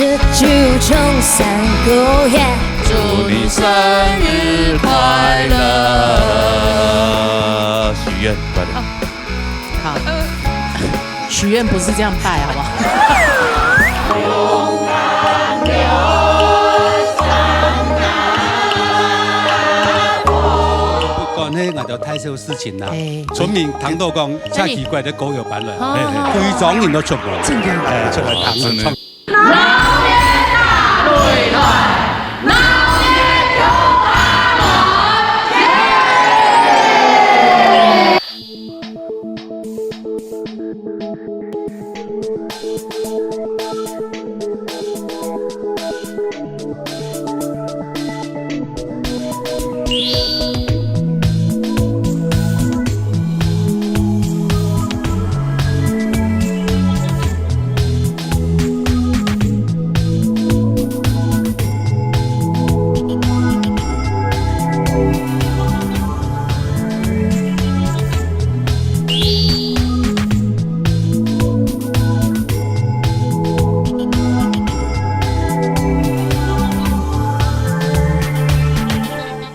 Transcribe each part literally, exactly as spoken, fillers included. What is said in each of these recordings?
祝你生日快乐。许愿，快点。好，许愿不是这样拜，好不好？不管那个大小事情啦，哎。村民听到讲，真的。真奇怪的狗有搬来，哦。哎，哎，非常人都出门，真的。哎，出来听唱。真的。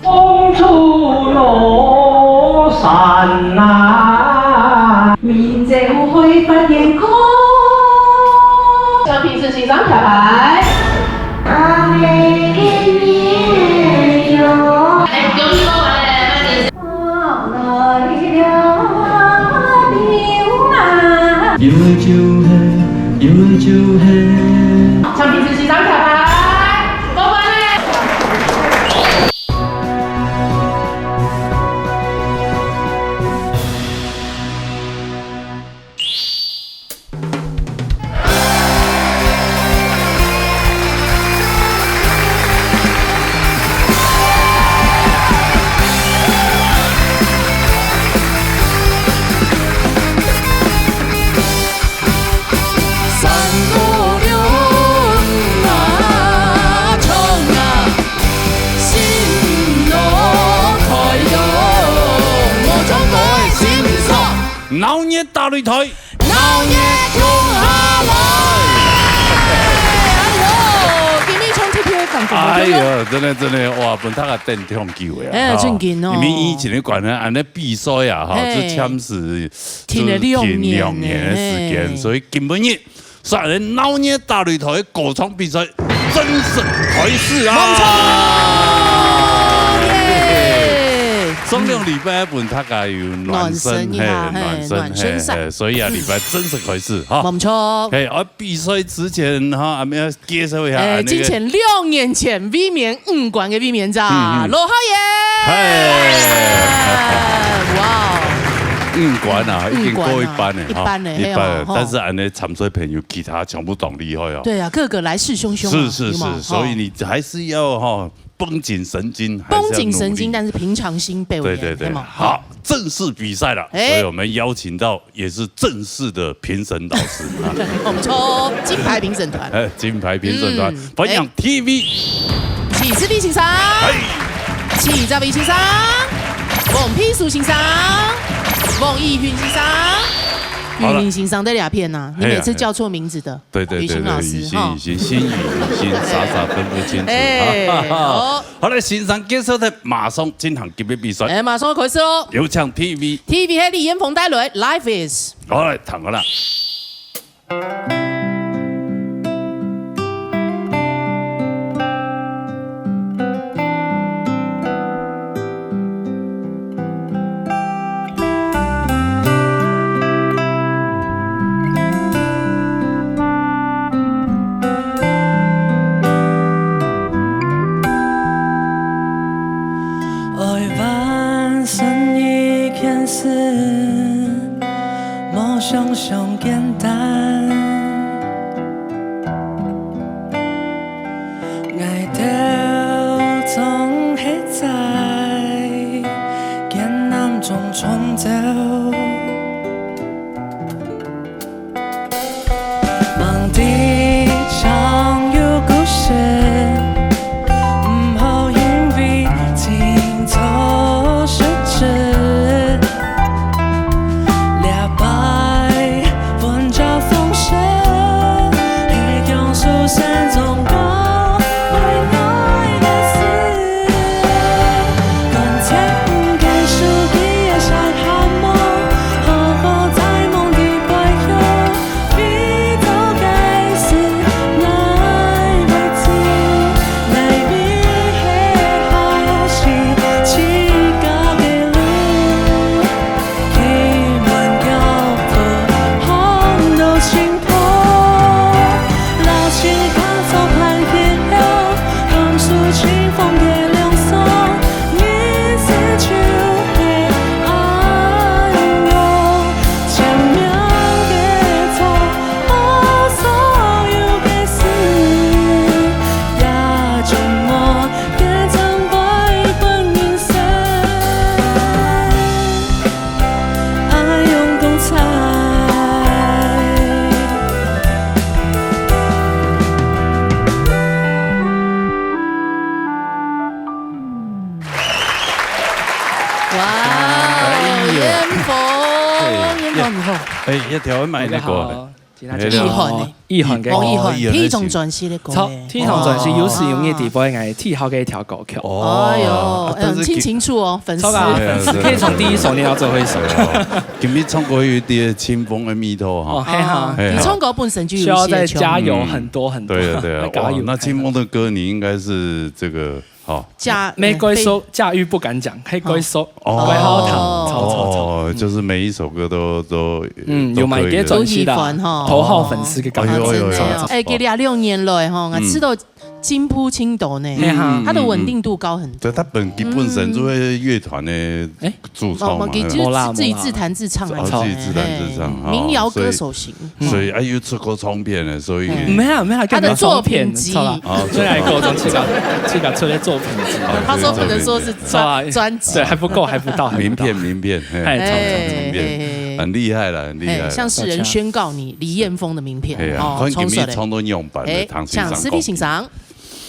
风吹落山呐。民间舞会发现歌。向评审席上跳牌。阿妹的面容。哎，恭喜我们的有的就係，有的就係。向评审席上跳牌。过关嘞！ 闹热打擂台，闹热共下來！哎喲，今日像特別个感覺，哎喲，真的真的，哇，分大家等忒久个啊，哎，吼。正經哦。因為以前个慣呢，恁呢比賽啊，吼，嘿。就暫時停了兩年呢，就停兩年的時間，嘿。所以今晡日 鬧熱打擂台个歌唱比賽正式開始啊！無錯，耶！上兩禮拜分大家有暖身，暖身一下，嘿，嘿，暖身，暖身一下。嘿，嘿，所以啊，禮拜正式開始哈。無錯。嘿，啊，比賽之前哈，阿妹要介紹一下，哎，啊，那個，之前兩年前衛冕五冠个衛冕者，嗯，嗯。羅浩爺。嘿。哇哦。五冠啊，已經過一半了，五冠啊，哈，一半了，一半了，嘿哦，吼。但是恁呢參賽朋友 其他全部當厲害哦。對啊，個個來勢洶洶啊，是，是，有沒有？是，所以你還是要，吼，繃緊神經，還是要努力。繃緊神經，但是平常心，對不對？對，對，對，有沒有？好，正式比賽了，哎。所以我們邀請到也是正式的評審老師啊。我們說金牌評審團。哎，金牌評審團，嗯，歡迎，哎。T V。徐志偉先生。哎。徐志偉先生。黃佩書先生。黃義勳先生。好了。雨林先生在哪片呢？你每次叫錯名字的。 對，對，對，雨欣老師，對，雨欣，哈。雨欣，欣雨，雨欣，傻傻分不清楚。哎，好。好了，欣賞結束了，馬上進行今日比賽。哎，馬上要開始囉。有請T V。T V係李彥峰帶來，Life is。好，來，聽好了。愛完成一件事，無想想簡單。哎，一條買那個。好，今天這個，奕涵呢？奕涵个。哦，奕涵，哦，奕涵个，第一張專輯个歌呢。第一張專輯有史以來第一擺𠊎聽好个一條歌曲。哦。哎喲，啊，但是嗯，聽清楚哦，粉絲。超啊，粉絲可以從第一首念到最後一首。今日唱歌有一點清風的味道哈。哦，嘿哈。哦，嘿哈。你唱歌本身就有一些腔。需要再加油很多很多。嗯。對啊，對啊，再加油。哇，那清風的歌你應該是這個 好。駕，沒關係，駕馭不敢講，還可以說，哦。怪好聽，哦。超，超，超。哦，就是每一首歌都，都，嗯，都可以的。有買這張專輯的，都喜歡哈。頭號粉絲个感覺。哎喲，哎喲，哎喲。啊，真的哦。哎，佢這六年來哈，嗯。𠊎知道進步盡多呢。嗯，嗯，嗯。他的穩定度高很多。對，他本，本身就係樂團个，哎。主唱嘛，哦，佢就係，對吧？自己自彈自唱啊。哦，自己自彈自唱，哎，哦，民謠歌手型。所以 嗯。所以，啊，又出過唱片了，所以，嗯。沒有，沒有，他的作品集。沒有唱片，錯了。哦，最後一個從自家，自家出來作品集。哦，他說不能說是專，對，對，對。專輯。對，還不夠，還不到，還不到。名片，名片，嘿，哎，唱，唱，唱名片，嘿，嘿，嘿。很厲害了，很厲害了。哎，向世人宣告你李彥峰的名片，哎呀，哦，看今日衝出來。唱到樣板的，哎，唐先生，向思碧先生。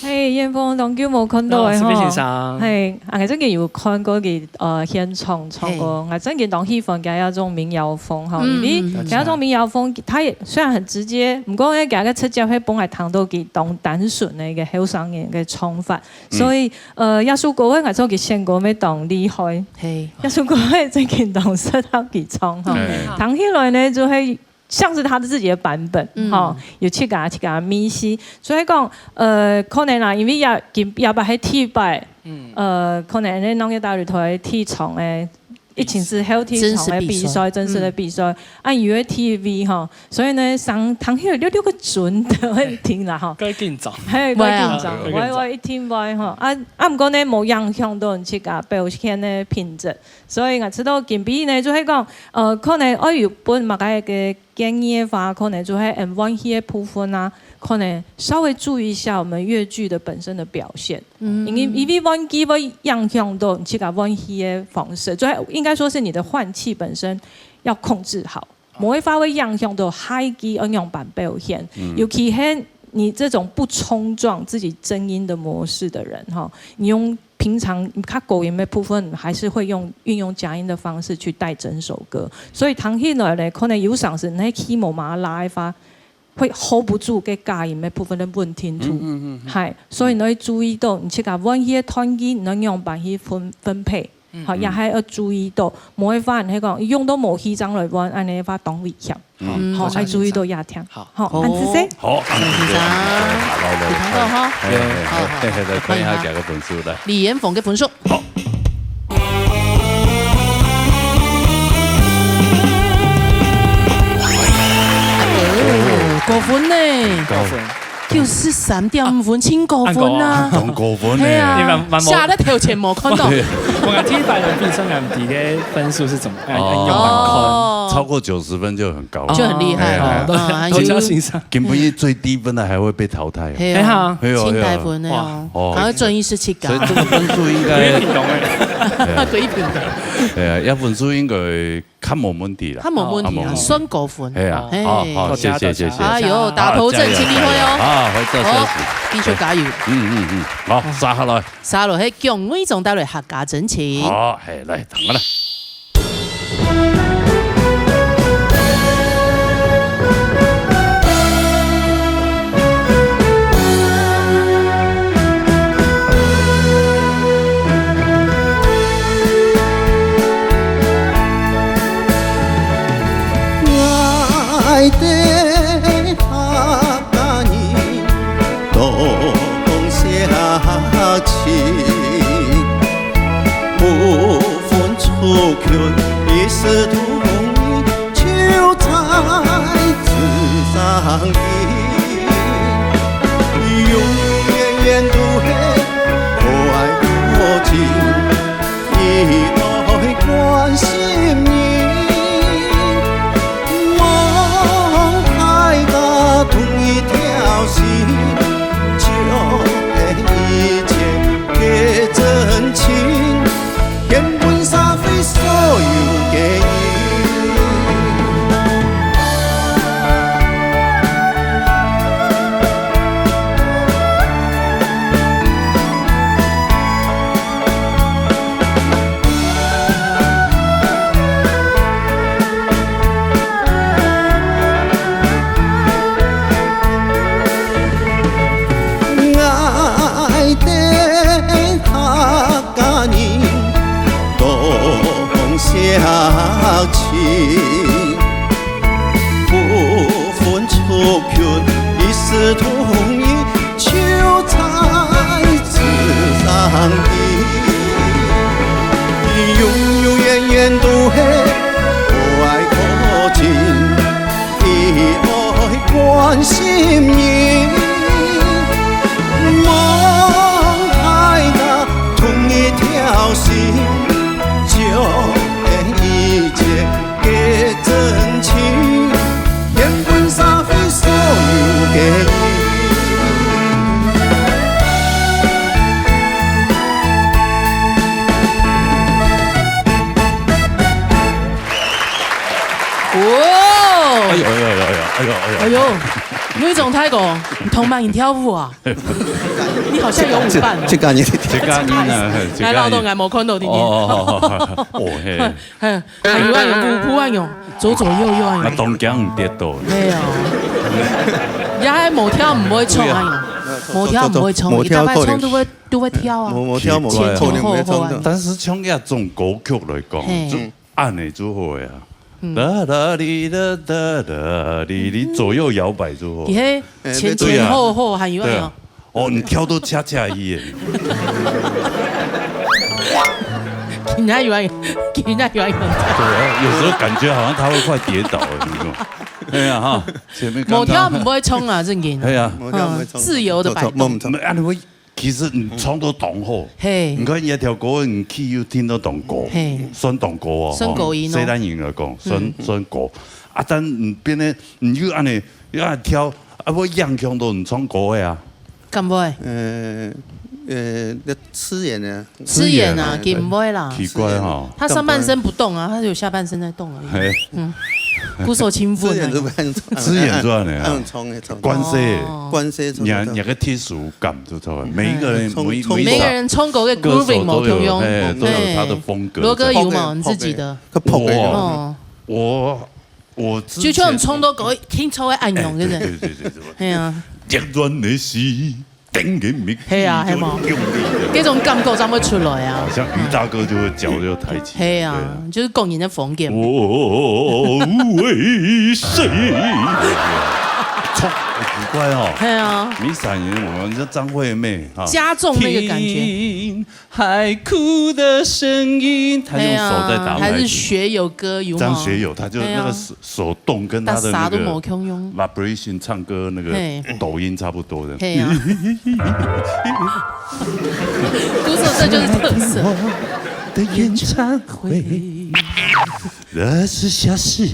嘿，彥峰，當久無看到了吼。哦，思碧先生。嘿，啊，𠊎最近有看過佢，呃，現場唱歌，嘿。𠊎最近當喜歡佢這種民謠風吼，嗯，因為嗯，嗯。佢這種民謠風，他也雖然很直接，毋過呢，佢个直接會分𠊎聽到佢當單純个一個後生人个唱法，嗯。所以，呃，這首歌呢，𠊎做佢選歌乜當厲害。嘿。這首歌呢，最近當適合佢唱吼。嘿。聽起來呢，就會 像是他自己的版本，嗯。吼，有自家，自家个味緒。所以講，呃，可能啦，因為也，也毋係第一擺，嗯。呃，可能恁樣弄一大堆第一場个，疫情之後第一場个比賽，正式比賽。正式个比賽。嗯。啊，因為第一位吼，所以呢，上，聽起來有六個準的問題啦，吼。較緊張。嘿，較緊張，會啊。較緊張。𠊎，𠊎一定會吼。啊，啊，毋過呢，無影響到自家表現个品質。所以𠊎知道今晡日呢，就係講，呃，可能愛有分麼个个 建議个話，可能就係，嗯，玩具个部分啊，可能稍微注意一下我們樂句的本身的表現。嗯。因為，因為玩具會影響到你這個玩具个方式，就係應該說是你的換氣本身要控制好，無个話會影響到下一句愛仰般表現。嗯。尤其係你這種不衝撞自己真音的模式的人，吼，你用 平常較高音个部分，還是會用，運用假音的方式去帶整首歌。所以聽起來呢，可能有常時你个key無麼拉个話，會hold不住該假音个部分个穩定度。嗯，嗯，嗯，嗯。係，所以你愛注意到，你自家換氣个段位，你愛仰般去分，分配。嗯，好，嗯。也還要注意到，無个話，你係講用到無氣場來換，恁樣个話當危險。 嗯，好，好，愛注意到這點。好。好，恁仔細。好，恁仔細。好，來，來，有聽到哈？哎，哎，哎，好，好，哎，哎，來看一下，看一下。佢个分數，來。李彥峰个分數。好。哦，高分呢。高分。九十三點五分，真高分啊。啊，高啊。當高分呢。係啊，你慢，慢慢。寫在頭前無看到。對。我看第一擺个比賽，𠊎毋知个分數係怎麼樣，哎，哦。哎，用慢看。哦。超過九十分就很 高。就很厲害了。哎，哎，哎。嗯，啊，頭家先生。今晡日最低分的還會被淘汰啊。係啊，哎呀。係哦，清大分的哦，哇。哦。還會轉一十七个。所以這個分數應該，有點嚴重哎。對啊。對啊，這分數應該較無問題啦。較無問題啦，哦。算高分。係啊，嘿。好，好，多謝，謝謝，謝謝。多謝，多謝。哎喲，打頭陣，好，加油，真厲害哦。加油。好，好，再見。好，繼續加油。嗯，嗯，嗯，好，接下來。接下來，係蔣偉忠帶來客家真情。好，嘿，來，等我來。 獻分社會所有个人。哎呦，哎呦，女總大哥，你同伴你跳舞啊？你好像有舞伴哦。這個你，這個你呢？這個你。來，老董，𠊎無看到，弟弟。哦，哦，哦，哦，哦，嘿。嘿，還有啊，有舞步啊，有左左右右啊，有。那當驚你跌倒。沒有。也還無跳毋會唱啊，有。無跳毋會唱，無跳可能。一大擺唱都會，都會跳啊。無，無跳，無，前前後後啊。可能會唱到。但是像這種歌曲來講，嘿。就恁呢就好个啊。嗯。噠噠哩噠噠噠哩哩，左右搖擺就好。你嘿，前前後後還有啊。對啊。對啊。 哦，你跳到恰恰一眼。人家有啊，人家有啊。對啊，有時候感覺好像他會快跌倒了，你說。對啊，哈，前面剛剛。無跳毋會衝啊，正經。對啊。無跳毋會衝。嗯，自由的擺動。無，無，無。啊，你會，其實你唱到當好。嘿。你看人家跳歌，你去又聽到當高，嘿。算當高哦，算高音哦。吼，雖然人來講，算，嗯。算高。啊，但你變得，你又恁呢，又恁跳，啊，會影響到你唱歌个啊。 敢會？呃，呃，那刺眼的。刺眼啊，刺眼啊，佢毋會啦。奇怪哈。他上半身不動啊，他只有下半身在動而已。嘿。嗯，鼓手清風啊。刺眼就不能唱。刺眼做啥呢啊？嗯，唱的，唱的。關西。哦。關西唱的。你看，你那個特殊感就出來，每一個人，嗯。每，每一個每個人唱歌的歌手都有，grooving無共樣。嘿，都有他的風格在。嘿。羅哥有嗎？你自己的？較薄的。哦。我，我之前就像唱到歌，聽出來恁樣，哎，對不對？對，對，對，對，對。嘿啊。極端的是 嘿啊，嘿嘛。用力的。這種感覺正會出來啊。像於大哥就會腳就抬起來。嘿啊，對啊。就是個人的風格。我為誰？衝，很奇怪哦。嘿啊。你閃人，我們叫張惠妹啊。加重那個感覺。聽海哭的聲音，她用手在打拍子。嘿啊，還是學友歌，有嗎？張學友，她就那個手，嘿啊。 手動跟他的那個，他啥都無共樣。Vibration唱歌那個，嘿。抖音差不多的。嘿啊。鼓手這就是特色。的演唱會，二十四小時。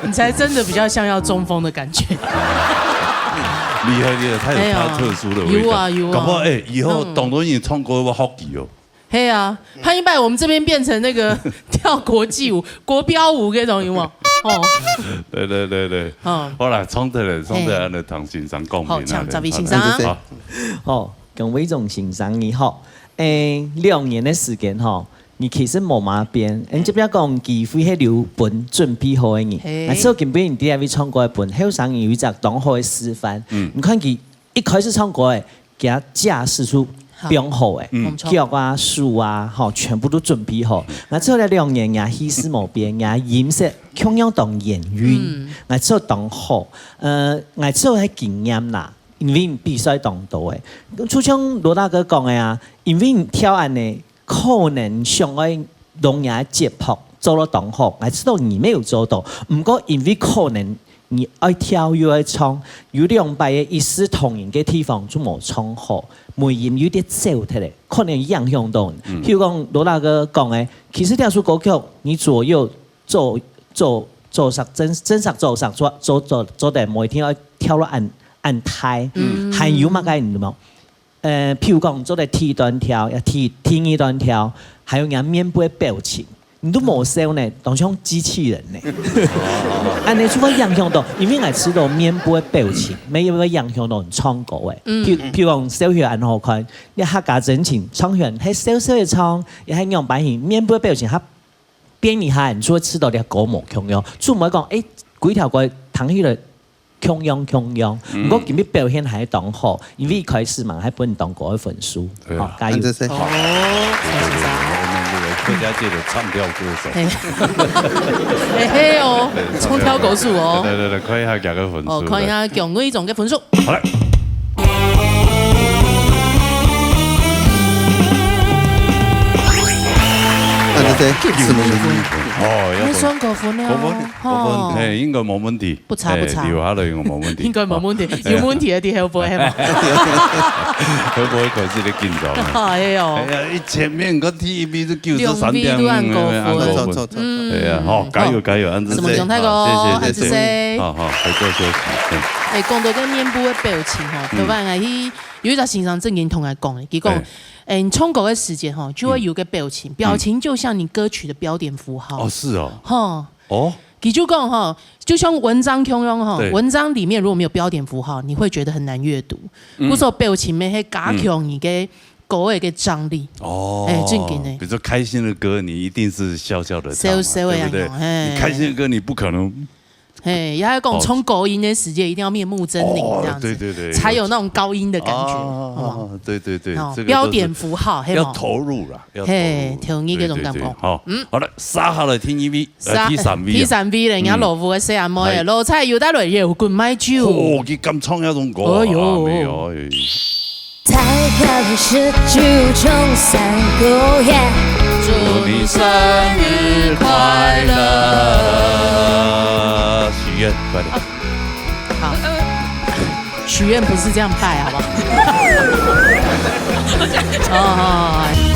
你才真的比較像要中風的感覺。厲害厲害，他有他特殊的味道。哎呀，有啊有啊。搞不好，哎，以後，嗯。董卓你唱歌要好奇哦。 嘿啊，潘一拜，我們這邊變成那個跳國際舞、國標舞那種，有無？哦。對，對，對，對。嗯。好啦，唱得了，唱得了，嘿。來，唐先生講明啊。好，請，十位先生。好。好，各位總先生，你好。誒，兩年的時間吼，你其實無毛病。嗯。誒，這邊講機會係留分準備好的人。嘿。啊，所以今晡日你在這位唱歌分後生人有一隻當好的示範。嗯。你看佢一開始唱歌誒， 佢架勢就放好誒，嗯。腳啊、手啊，吼，全部都準備好。𠊎做了兩年，𠊎氣勢無變，𠊎音色共樣當圓潤，嗯。𠊎做當好。呃，𠊎做係經驗啦，因為比賽當多誒。就像羅大哥講个啊，因為跳恁呢，可能想愛 摎若个節拍做到當好，𠊎知道你沒有做到，毋過因為可能你愛跳又愛唱，有兩擺个一視同仁个地方就無唱好，尾音有點走忒咧，可能影響到你。嗯。譬如講，羅大哥講个，其實這首歌曲你左右做，做，做煞，正，正煞做煞，做，做，做，做得無一定愛跳到恁，恁大。嗯。還有麼个你知無？ 呃，譬如講，做得第一段跳，也第，第二段跳，還有人面部个表情，你都無笑呢，當像機器人呢。恁呢就會影響到，因為𠊎知道面部个表情，乜會影響到你唱歌誒。嗯。譬，譬如講，笑起來恁好看，你客家真情唱起來，係笑笑个唱，也係仰般形，面部个表情，佢變一下，你就會知道你个歌無共樣。就毋會講，誒，幾條歌聽起來 共樣共樣。嗯。毋過今日表現還當好，因為一開始嘛，還分你當高个分數。對啊。好，加油。恁仔細。好，對，對，對，對，我們這個客家界的唱跳歌手。嘿。嘿嘿哦，對，唱跳歌手哦。對，對，對，看一下佢个分數。哦，看一下蔣偉忠个分數。好，來。恁仔細，四分。哦，要分。還算高分了哦。高分，高分。吼。嘿，應該無問題。 不差，不差。哎，留下來應該無問題。應該無問題，啊。有問題个在後背，係無？後背開始咧緊張啊。哎喲。哎呀，一前面个第一名是九十三點五，兩位都恁高分。哎呀，恁高分。嗯。哎呀，好，加油，好。加油，恁仔細。什麼狀態个哦？好，謝謝，謝謝。恁仔細。好，好，還做休息。嗯。哎，講到這面部个表情吼，嗯。頭擺𠊎去，有一隻先生正經同𠊎講个，佢講，哎。哎，你唱歌个時間吼，就會有個表情，嗯。表情就像你歌曲的標點符號。哦，是哦。吼。哦。佢就講吼，就像文章共樣吼，對。文章裡面如果沒有標點符號，你會覺得很難閱讀。嗯。故所表情乜係加強你个歌个个張力。哦，哎，正經的。比如說開心的歌，你一定是笑笑的唱嘛，笑笑的樣，對不對？嘿。你開心的歌，你不可能嘿，也要講哦。唱高音的時間一定要面目猙獰哦，這樣子，對，對，對，才有那種高音的感覺，哦，好不好？對，對，對，哦，這個都是標點符號，嘿，要投入啦，要投入。嘿，投入這種感覺。對，對，對，好，嗯。好了，續下來第二位，呃，續，第三位啊。第三位咧，人家羅武个細阿妹，嘿。羅采有帶來搖滾買酒。哦，佢敢唱那種歌啊，哎喲。哎喲，哎喲。 祝你生日快樂。許願，快點。好。許願不是這樣拜，好不好？哦，哦，哦。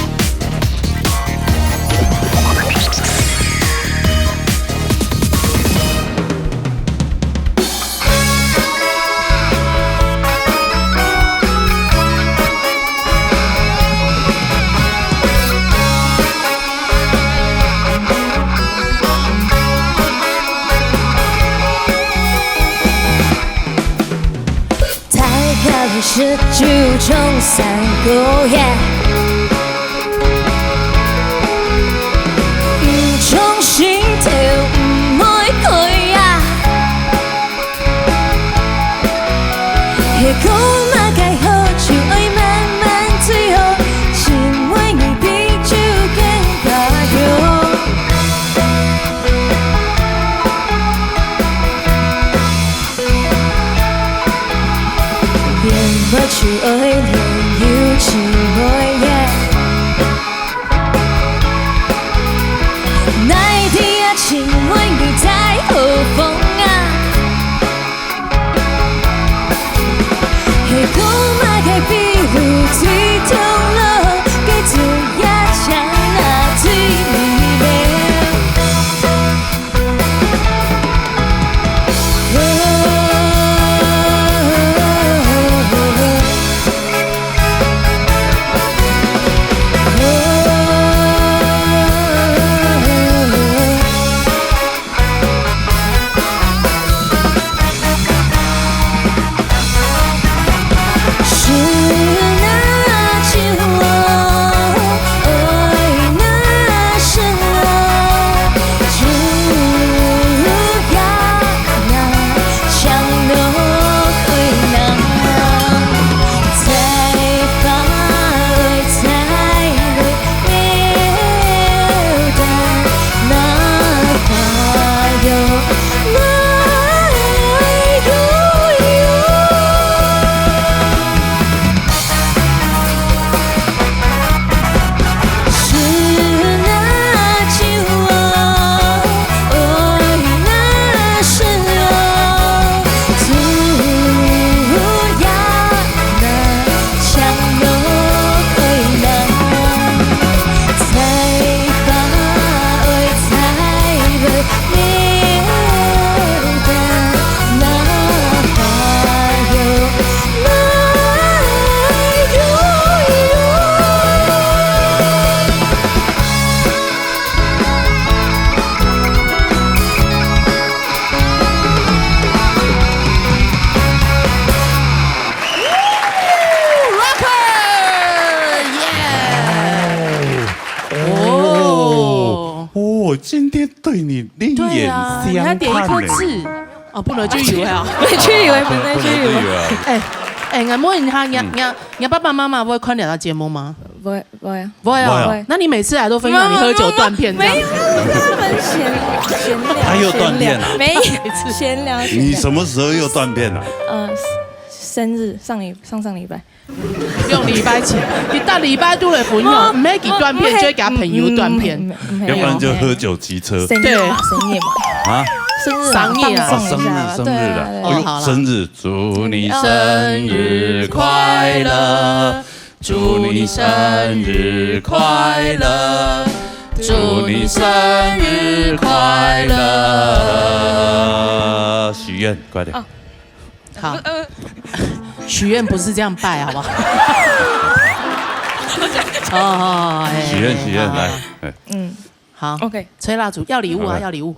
Rocker，耶！哦，哦，今天對你另眼相看呢。對啊，你還點一顆痣。哦，本來就有啊。本來就有啊，本來就有啊。不能就有啊。哎，哎，𠊎問一下，你，嗯。你，你爸爸媽媽會看這個節目嗎？會，會啊。會啊。會啊。那你每次來都分享你喝酒斷片這樣？沒有，沒有，沒有，他們閒，閒聊，他又斷片啊？閒聊，沒有，閒聊，閒聊。你什麼時候又斷片啊？呃，生日，上禮，上上禮拜。兩禮拜前，你逐禮拜都來分享，哦，毋係佢斷片，哦，就係佢朋友斷片。嗯，嗯，嗯，要不然就喝酒騎車。生日嘛，對。生日嘛。啊？生日嘛，生日啊。放鬆一下吧，哦，生日，生日啊。對啊，對啊。哎呦，哦，好啦。生日，祝你生日快樂，祝你生日快樂，祝你生日快樂。許願，快點。哦。 好。呃，許願不是這樣拜，好不好？哦，哦，哎，許願，哎，許願，好，好，來，好。哎。嗯。好。OK。吹蠟燭，要禮物啊，好，好。要禮物。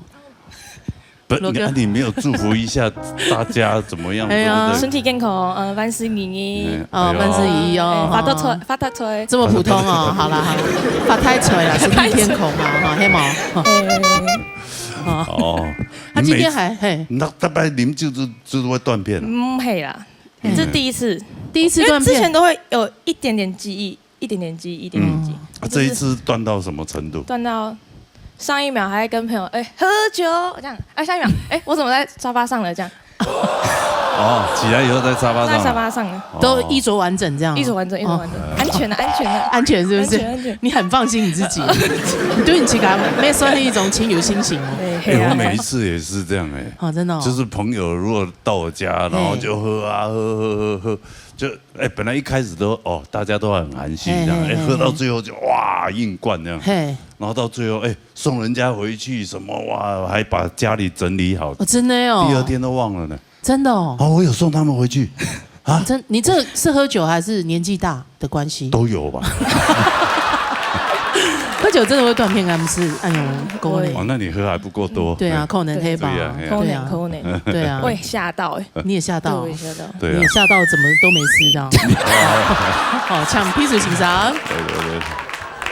不，你，啊，你没有祝福一下大家怎么样，哎呀。对不对？身体健康，呃，万事如意。哎，哦，哎呦。万事如意哦，哎，发大财，哦。发大财。这么普通哦，好啦，好啦，发大财啦，身体健康啦，哈，嘿嘛，哈。哎。哦。哦，他今天还，你每次，嘿。那大概啉酒就，就是会断片啊？嗯，嘿啦，嗯。这第一次。第一次断片。因为之前都会有一点点记忆，一点点记忆，一点点记忆。嗯。啊，就是这一次断到什么程度？断到上一秒还在跟朋友，哎，喝酒，这样，啊，下一秒，哎，我怎么在沙发上了？这样。哦，起来以后在沙发上了。在沙发上了。哦。都衣着完整这样哦。衣着完整，衣着完整，哦。安全的，安全的。安全是不是？安全，安全。你很放心你自己，你对你自己没算是一种亲友心情哦。对，哎，嘿啊。我每一次也是这样哎。哦，真的哦。就是朋友如果到我家，然后就喝啊，嘿。喝，喝，喝，喝，就，哎，本来一开始都，哦，大家都很含蓄这样，嘿，嘿，哎，嘿，喝到最后就，哇，硬灌这样。嘿。然后到最后，哎，送人家回去什么，哇，还把家里整理好。哦，真的哦。第二天都忘了呢。真的哦。哦，我有送他们回去。啊？真，你这是喝酒还是年纪大的关系？都有吧。喝酒真的会断片，敢不是？哎呦，够嘞。哦，那你喝还不够多。对啊，可能黑吧。对啊，嘿啊。可能，对啊。可能。对啊。我也吓到哎。你也吓到。对，我也吓到。对啊。你也吓到，怎么都没事这样。好，请P四先生。对，对，对。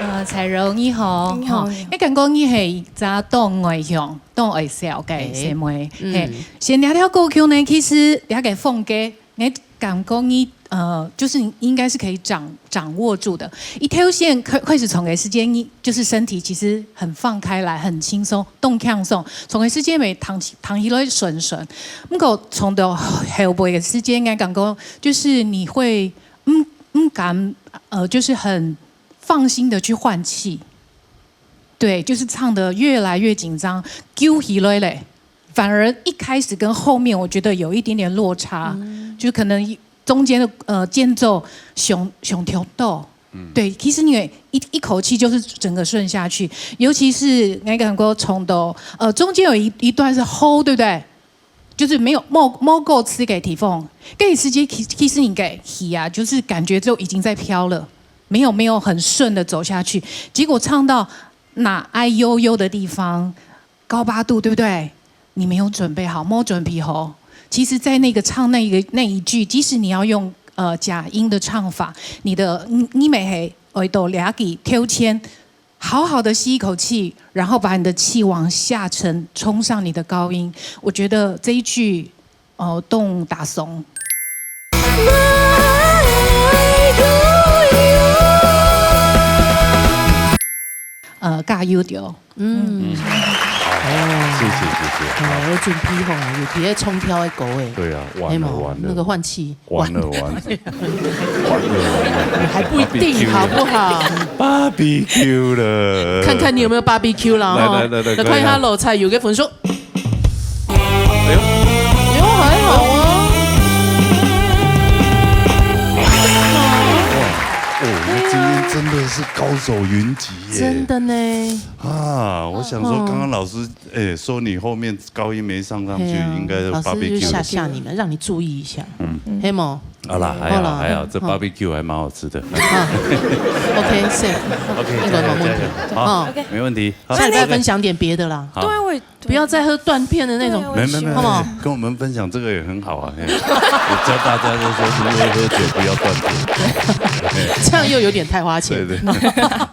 呃，彩柔你好，你好，吼，你好。我感觉你是一个当外向、当爱笑个，哎。小妹，嗯。嘿，先聊聊过去呢，其实了解凤哥，我感觉你，呃，就是你应该是可以掌，掌握住的。一头先开，开始唱个时间，你就是身体其实很放开来，很轻松，动轻松。唱个时间没躺起，躺起来顺顺。不过唱到后背个时间，我感觉就是你会，嗯，嗯，敢，呃，就是很放心的去换气。对，就是唱得越来越紧张，揪起来嘞。反而一开始跟后面我觉得有一点点落差，嗯。就可能中间的，呃，间奏上，上跳到。嗯。对，其实你也一，一口气就是整个顺下去，尤其是那个很多冲动，呃，中间有一，一段是 hold，对不对？就是没有，没，没够吃给地方，这个时间其，其实你给起啊，就是感觉就已经在飘了，没有，没有很顺的走下去，结果唱到那哀悠悠的地方，高八度，对不对？你没有准备好，没准备好。其实，在那个唱那个，那一句，即使你要用，呃，假音的唱法，你的，你，你没黑，耳朵了解，挑签，好好的吸一口气，然后把你的气往下沉，冲上你的高音。我觉得这一句，呃，动打松。呃，加油点哦。嗯。嗯。好，谢谢，谢谢。哦，有准备好啊，有别个冲跳的歌诶。对啊，完了，嘿嘛，完了。那个换气。完了，完了。完了，完了。还不一定，好不好？Barbecue了。看看你有没有 barbecue 啦，哈。来，来，来，来，来看一下老蔡有个粉丝。哎呦。哎呦，还好啊。哇，哦，那今天真的是高手云集耶。真的呢。啊，我想说，哦。刚刚老师，哎，说你后面高音没上上去，嘿啊，应该是老师就 barbecue。吓吓你们，让你注意一下。嗯。黑毛。好啦，还好，好啦，还好，这好。Barbecue 还蛮好吃的。啊，OK，safe。OK，那个没问题。加油，加油。好，哦。没问题。好，下礼拜分享点别的啦。好。对，我也，不要再喝断片的那种。对，我也没，没，没，好不好？没，跟我们分享这个也很好啊，嘿。我教大家就是说如何喝酒不要断片。这样又有点太花钱。对，对。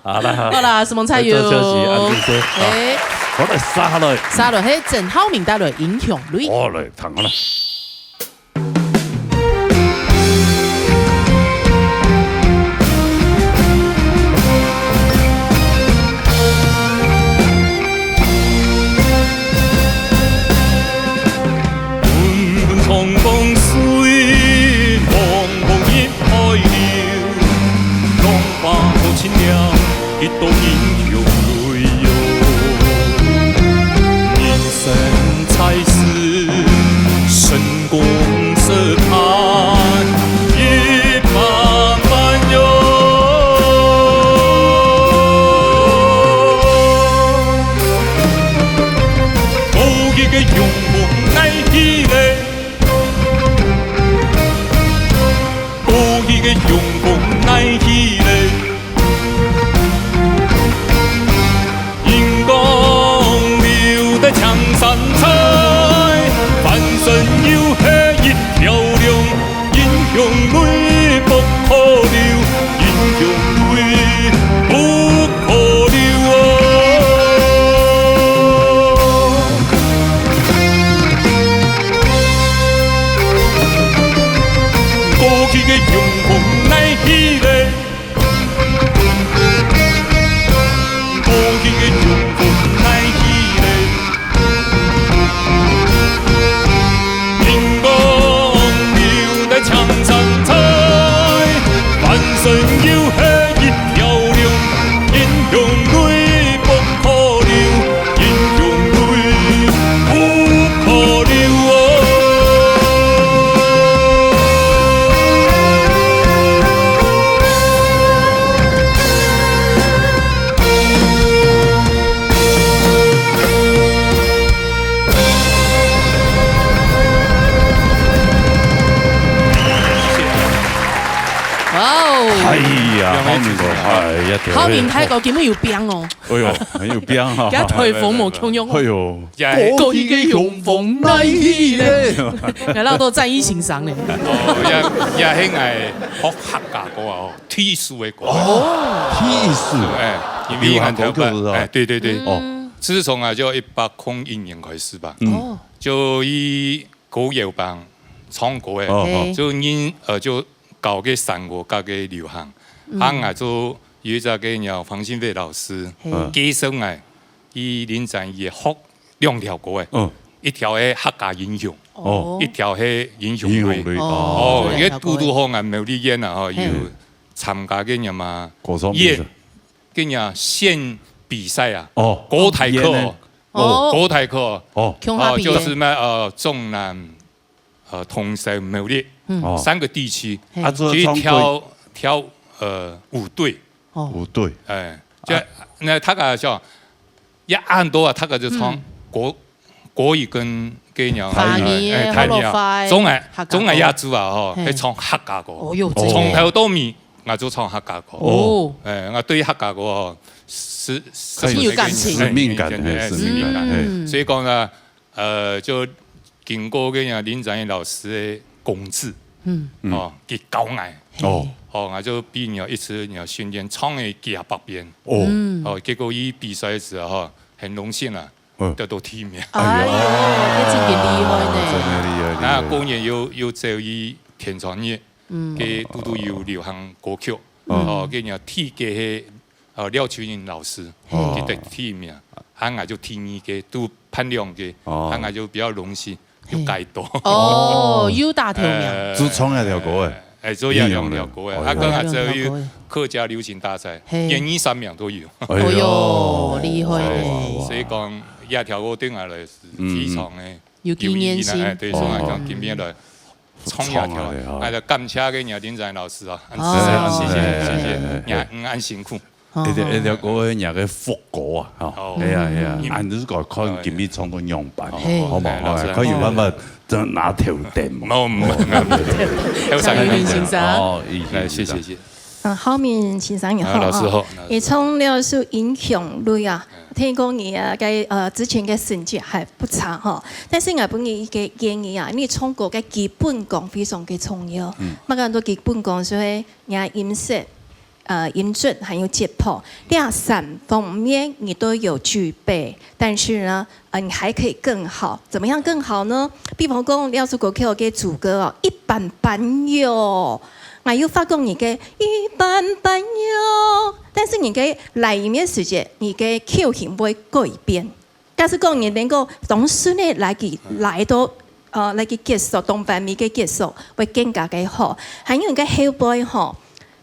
好啦，好啦，什么菜有？再做消息，安定些。好。哎。好了，杀了。杀了，嘿，郑浩明带来英雄泪。好嘞，躺好了。雄淚不可流，英雄淚不可流啊！過去个雄風哪去咧？過去个雄風哪去咧？ 哇哦！哎呀，好明白，哎呀，好明白，个根本有病哦。哎呦，很有病哈。佢台風無共樣哦。哎呦，也係過去个雄風哪去咧？𠊎恅著讚一先生呢。哦，也也係𠊎學客家歌啊，哦，第一首个歌。哦，第一首。哎，因為流行歌曲是吧？哎，對對對。哦，自從啊，就一百空一年開始吧，嗯，就以歌謠幫唱歌个，哦哦，就人呃就搞个山歌加个流行，啊，𠊎就有一隻个叫黃信輝老師，介紹𠊎，佢林展也學兩條歌个，嗯，一條係客家英雄，哦，一條係英雄淚。英雄淚，哦，哦，因為堵堵好𠊎苗栗縣啊，吼，有參加个什麼歌唱比賽，个縣比賽啊，哦，歌台客哦，哦，歌台客哦，哦，共下比个，就是咩呃中南 呃，通州苗栗，哦，三個地區，啊，去挑挑呃五隊，五隊，哎，就那他个叫，也很多啊，他个就唱國國語跟跟鳥，華語，哎，台語啊，中矮中矮亞洲啊，吼，還唱客家歌，哦喲，從頭到尾，𠊎就唱客家歌，哦，哎，𠊎對客家歌哦，是是有感情，使命感，使命感，所以講呢。 呃，就經過个呀林展老師个公子，嗯，哦，佢教𠊎，哦，哦，𠊎就比人家一次人家訓練唱个幾下百遍，哦，哦，結果一比賽時候，很榮幸啊，得到第一名。哎呦，這真个厲害呢！真个厲害，厲害。那過年又又走一天穿日，嗯，个都都有流行歌曲，哦，个人家第一个係 呃，廖秋雲老師，哦，佢得第一名，啊，𠊎就第二个，都辦兩个，哦，啊，𠊎就比較榮幸，有改到。哦，又打頭名。就唱該條歌誒。哎，做這兩條歌誒，啊，剛好這有客家流行大賽，嘿，一二三名都有。哎喲，厲害誒。所以講，這條歌對𠊎來說非常誒有紀念性。哎，對，所以講今天來 唱下條，唱下條，哎，感謝个林展老師啊，恁仔細，謝謝，謝謝，你恁辛苦。一條一條歌，人个福歌啊，吼，哦，哎呀哎呀，恁仔細看今日唱到樣般，好無？哎，老師，看有辦法再拿頭燈無？無無，後生个先生，哦，來，謝謝謝謝。 嗯，浩明先生你好，啊，老師好。你唱了首《英雄淚》啊，聽講你啊，該呃之前个成績還不差吼。但是𠊎分你一個建議啊，你唱歌个基本功非常个重要。嗯，麼个安到基本功，所以你个音色、呃音準還有節拍，這三方面你都有具備。但是呢， 嗯，你還可以更好，怎麼樣更好呢？比方講，廖師哥給我个主歌哦，一般般喲，𠊎又發覺你个一般般喲，但是你个來音个時節，你个口型會改變。假使講你能夠當順个來去來到，呃，來去結束，當完美个結束，會更加个好。還有你个後背吼，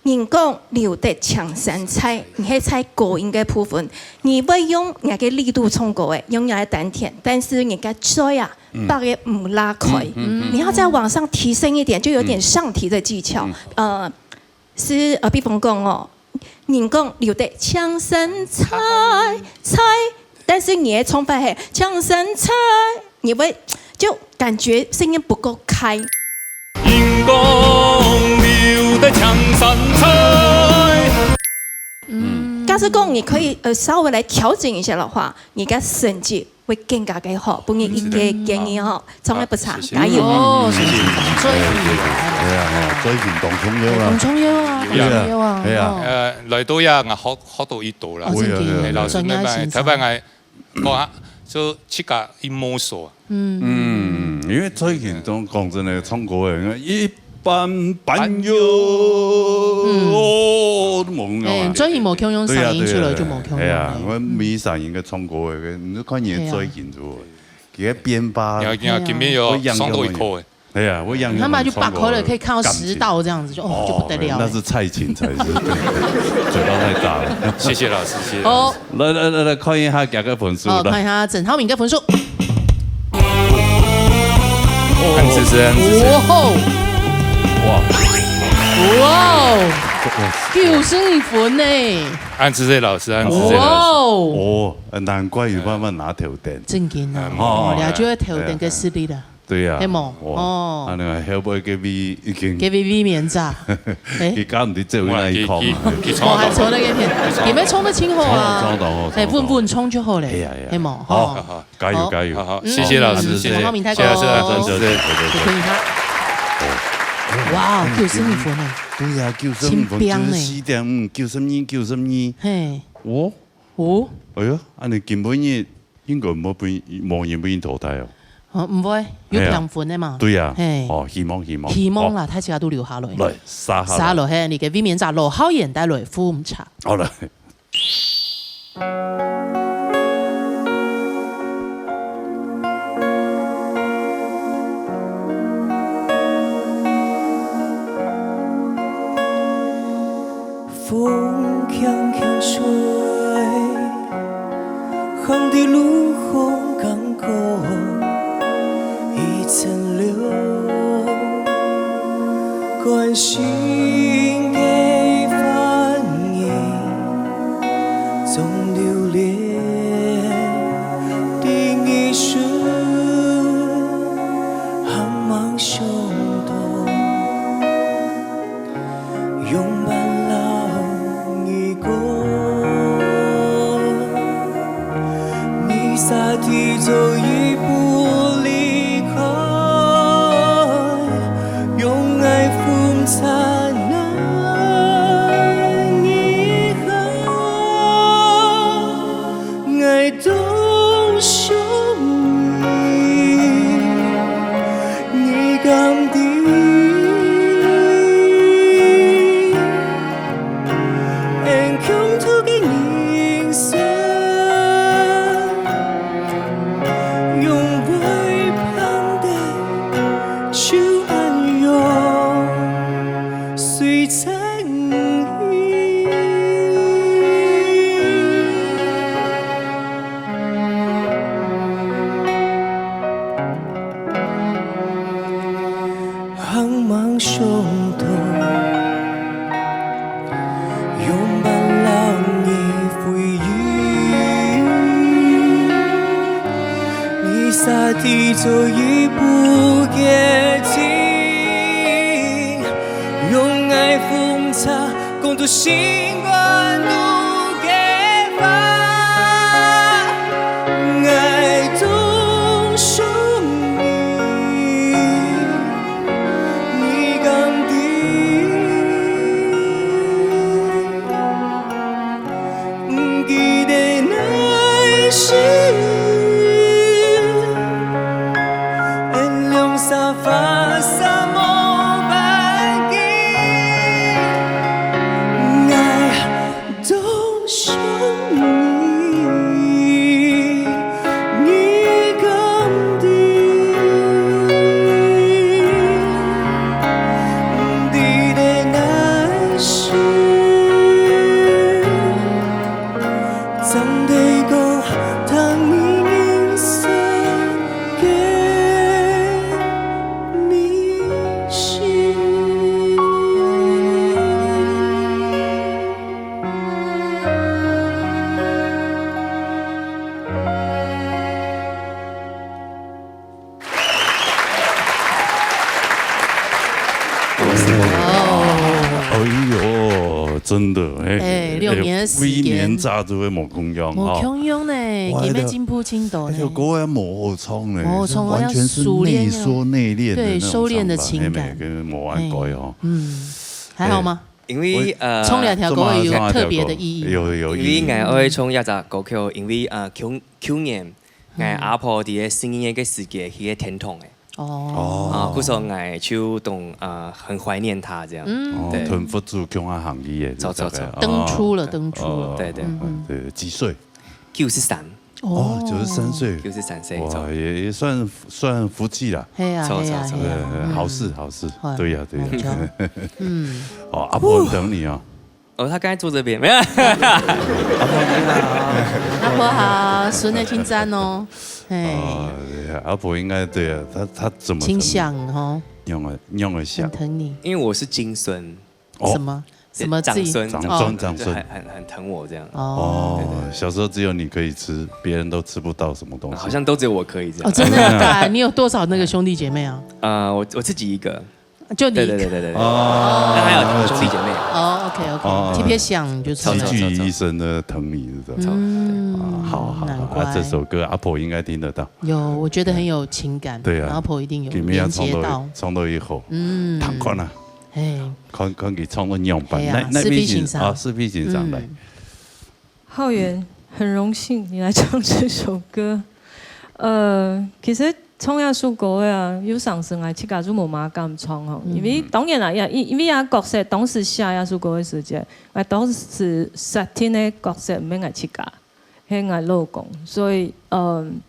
人講留得青山在，你係在高音个部分，你會用你个力度唱歌誒，用你个丹田，但是你个嘴啊，擘个毋罅開，你要再往上提升一點，就有點上提的技巧。呃，是呃，比方講哦，人講留得青山在，在，但是你个唱法係青山在，你會就感覺聲音不夠開。 假使講你可以呃稍微來調整一下的話，你个成績會更加个好。分你一個建議吼，從來不差，加油！哦，謝謝，最厲害。哎呀，嘴型當重要啦。當重要啊，當重要啊，對啊，對啊。哦。呃，來到這，𠊎學，學到已多啦。哦，真个，對啊，對啊，對啊。老師，專業欣賞。你們，頭擺𠊎講啊，就自家一摸索啊。嗯。嗯，因為嘴型當，講真个，唱歌个，一般般喲，嗯。哦，都無用啊。哎，嘴型無共樣，對啊，聲音出來就無共樣。對啊，對啊。哎呀，𠊎每聲音个唱歌个，你就看你个嘴型就好。對啊。佢个變化，你看，你看，今天有上到一課誒。 哎呀，𠊎樣樣他嘛就打開了，可以看到食道這樣子，就，哦，就不得了了。那是蔡琴才是，對，嘴巴太大了。謝謝老師，謝謝老師。好。來，來，來，來，看一下佢个分數，哦，來。看一下鄭浩明个分數。恁仔細，恁仔細。哇吼。哇。哇哦。九十五分呢。恁仔細老師，恁仔細老師。哇哦。哦，難怪有辦法拿頭燈。正經啊。哦，哦，了解頭燈个實力了。 對啊，係無？哇，哦。恁樣後背个位已經，个位位面咋？哎。佢敢毋知走去哪一空啊？佢，佢，佢哦，還坐那個片，佢坐，佢們衝得清楚啊。衝，衝到，衝到。哎，穩穩衝就好了，哎呀，哎呀。係無？好，好，好，加油，好。加油。好，好，嗯，謝謝老師，嗯，謝謝。好，明太哥。謝謝，謝謝，謝謝。謝謝你看。哦。哇，九十五分呢。對呀，九十五分，清冰呢。九十四點五，九十二，九十二。嘿。哦。哦。哎呀，恁樣今晡日 應該無分，無人分佢淘汰哦。哦，毋會，有平分个嘛。係啊。對啊。嘿。哦，希望，希望。希望啦，哦。大家都留下來。來，續下來。續下來，嘿，你个衛冕者羅浩賢帶來《風車》。好了。 風輕輕吹，行在路項感覺已清涼，關心个反應總留戀在耳脣。 還吂想到仰般摎你講，你捨得走一步離開，用愛風燦爛你好。 愛當想你，你敢知？俺共度个人生，永遠盼得就恁樣隨在 還吂想到，仰般摎你回應，你捨得走一步个情， 用愛風車講出心肝肚个話，愛當想你，你敢知？ 毋記得那時，俺兩儕發誓無半句，愛當想你，你敢知？毋記得那時， 正在講聽你人生个迷失。哦。哎喲，真的，哎，哎，六年的時間。哎，幾年早就會無共樣哈。無共樣呢，哇，今日進步真多呢。那個，那個歌也無好唱呢，無好唱，完全是內縮內斂的那種唱法，要收斂，對，收斂的情感。嘿，跟無按改哦。哎，嗯，還好嗎？哎，因為，呃，唱這條歌有特別的意義嗎？有，有，有意義。因為𠊎愛唱這隻歌曲，因為，呃，舊，舊年，𠊎阿婆在十二月个時節去个天堂个。 哦。啊，故所𠊎就當，呃，很懷念她這樣。嗯。哦，對。同佛祖共下行禮个，著，著，著。就大概，哦，登出了，登出了。哦，對，對。嗯，嗯。對，幾歲？九十三。哦，九十三歲。九十三歲，哇，著。也，也算，算福氣啦。係啊，著，係啊，著，係啊。著。對，嗯。好事，好事。好，對呀，對呀。好，嗯。哦，阿婆很疼你啊。 哦，他剛才坐這邊，沒有。阿婆好，孫仔真讚哦，嘿。哦，對啊，阿婆應該，對啊，她，她怎麼疼你？真想哦。仰仔，仰仔想。很疼你。因為我是金孫。哦。什麼？什麼自己？長孫。長孫，哦。長孫。就很，很，很疼我這樣。哦。哦，對，對，對。小時候只有你可以吃，別人都吃不到什麼東西。好像都只有我可以這樣。哦，真的假的？你有多少那個兄弟姐妹啊？呃，我，我自己一個。 就你一個。對，對，對，對，對。哦。那還有兄弟姐妹。哦，OK，OK，哦。特別想就知道。集聚於一身的疼你，是吧？嗯，啊，好，好，好，難怪。啊，這首歌阿婆應該聽得到。有，我覺得很有情感，對啊。阿婆一定有連接到。今天唱到，唱到以後，嗯。聽看啊。嘿。看，看佢唱到仰般。嘿啊，那，那邊請，世pising上。啊，世pising上來。嗯。 浩源，很榮幸你來唱這首歌。呃，其實唱這首歌啊，有成時𠊎自家就無麼敢唱吼，嗯。因為當然啦，也，因，因為這角色當時寫這首歌个時節，𠊎當時設定个角色毋係𠊎自家，係𠊎老公，所以，嗯，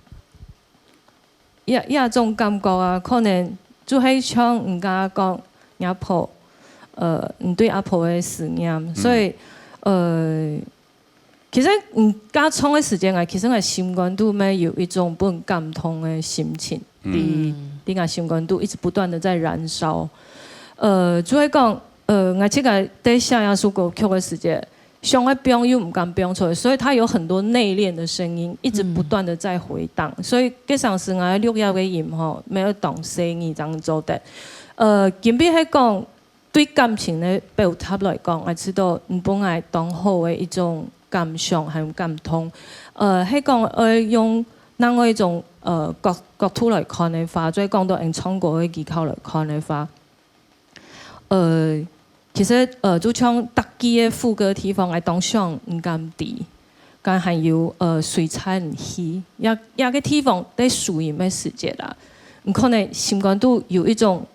這，這種感覺啊，可能就係像你剛剛講，阿婆，呃，你對阿婆个思念，嗯。所以，呃，其實你剛唱个時間啊，其實𠊎心肝肚乜有一種分感動个心情，嗯。在，在𠊎心肝肚一直不斷的在燃燒。呃，就係講，呃，𠊎自家在寫這首歌曲个時節， 想愛放又毋敢放出來，所以它有很多內斂的聲音，一直不斷的在回盪。嗯。所以，該成時𠊎錄這個音吼，乜愛當細義正做得。呃，今晡日係講，對感情个表達來講，𠊎知道你分𠊎當好个一種感想還有感動。呃，係講愛用另外一種，呃，角，角度來看个話，就係講到用唱歌个技巧來看个話， 呃，其實，呃，就像逐句个副歌地方，𠊎當想毋敢知，敢還有，呃，水懺氣，這，這個地方在收音个時節啦，你可能心肝肚有一種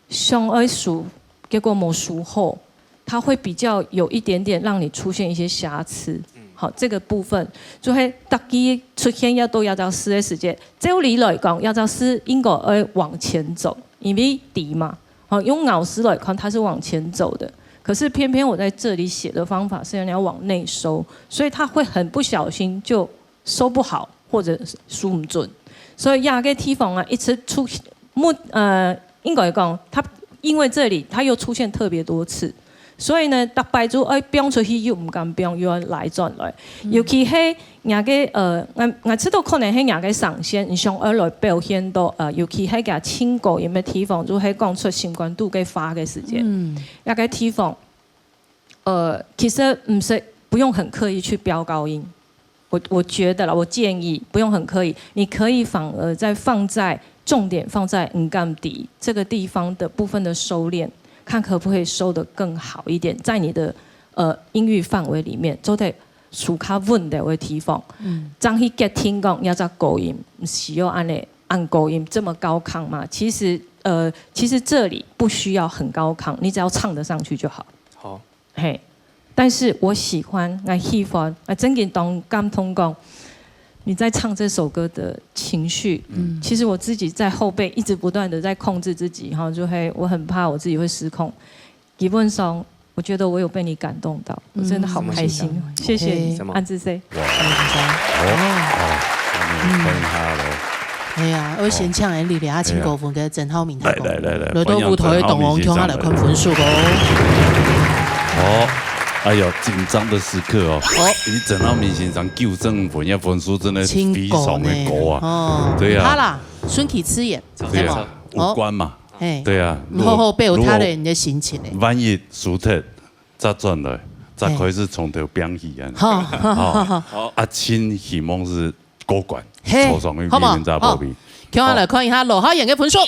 想愛收，結果無收好，它會比較有一點點讓你出現一些瑕疵。嗯。好，這個部分就係逐句出現這兜這隻字个時節，照理來講，這隻字應該愛往前走，因為知嘛。 好，用咬字來看，它是往前走的，可是偏偏我在這裡寫的方法是要你要往內收，所以它會很不小心就收不好，或者收毋準。所以這個地方啊，一直出，目，呃，應該講，它因為這裡它又出現特別多次，所以呢，逐擺就愛放出去又毋敢放，又愛拉轉來。嗯。尤其係 𠊎个，呃，𠊎，𠊎知道可能係𠊎个聲線，你想愛來表現到，呃，尤其係佢盡高音个地方，就係講出心肝肚个話个時節。嗯。該個地方，呃，其實毋使，不用很刻意去飆高音。我，我覺得啦，我建議不用很刻意，你可以反而再放在，重點放在毋敢知這個地方的部分的收斂，看可不可以收得更好一點，在你的，呃，音域範圍裡面，做得 收較穩个地方。嗯。正去決定講這隻高音，毋需要恁呢，恁高音，這麼高亢嘛。其實，呃，其實這裡不需要很高亢，你只要唱得上去就好。好。嘿，但是我喜歡，𠊎喜歡，𠊎真經當感動講，你在唱這首歌的情緒。嗯。其實我自己在後背一直不斷地在控制自己，哈，就會，我很怕我自己會失控。 基本上，我覺得我有被你感動到，我真的好開心哦，嗯。謝謝你，嘿。什麼？安志C。哇。哦，哦，那你看他咯。哎呀，我先請恁樣啊，請過分个曾浩明大哥，來，來，來，來，來到舞台个同行，歡迎曾浩明先生。共下來看分數哦。哦，哎喲，緊張的時刻哦。哦。因為曾浩明先生九十五分，這分數真的非常的高啊。真高呢。哦。對啊。好啦，順其自然，著，著。對啊，對無？無關嘛。哦。 嘿，對啊，你好好表達了你的心情欸。如果，如果萬一輸忒，再轉來，再開始從頭拚起啊。好，好，好，好。好，啊，盡希望係過關，嘿，坐上去好無？面再報名。好，共下來看一下羅浩賢个分數。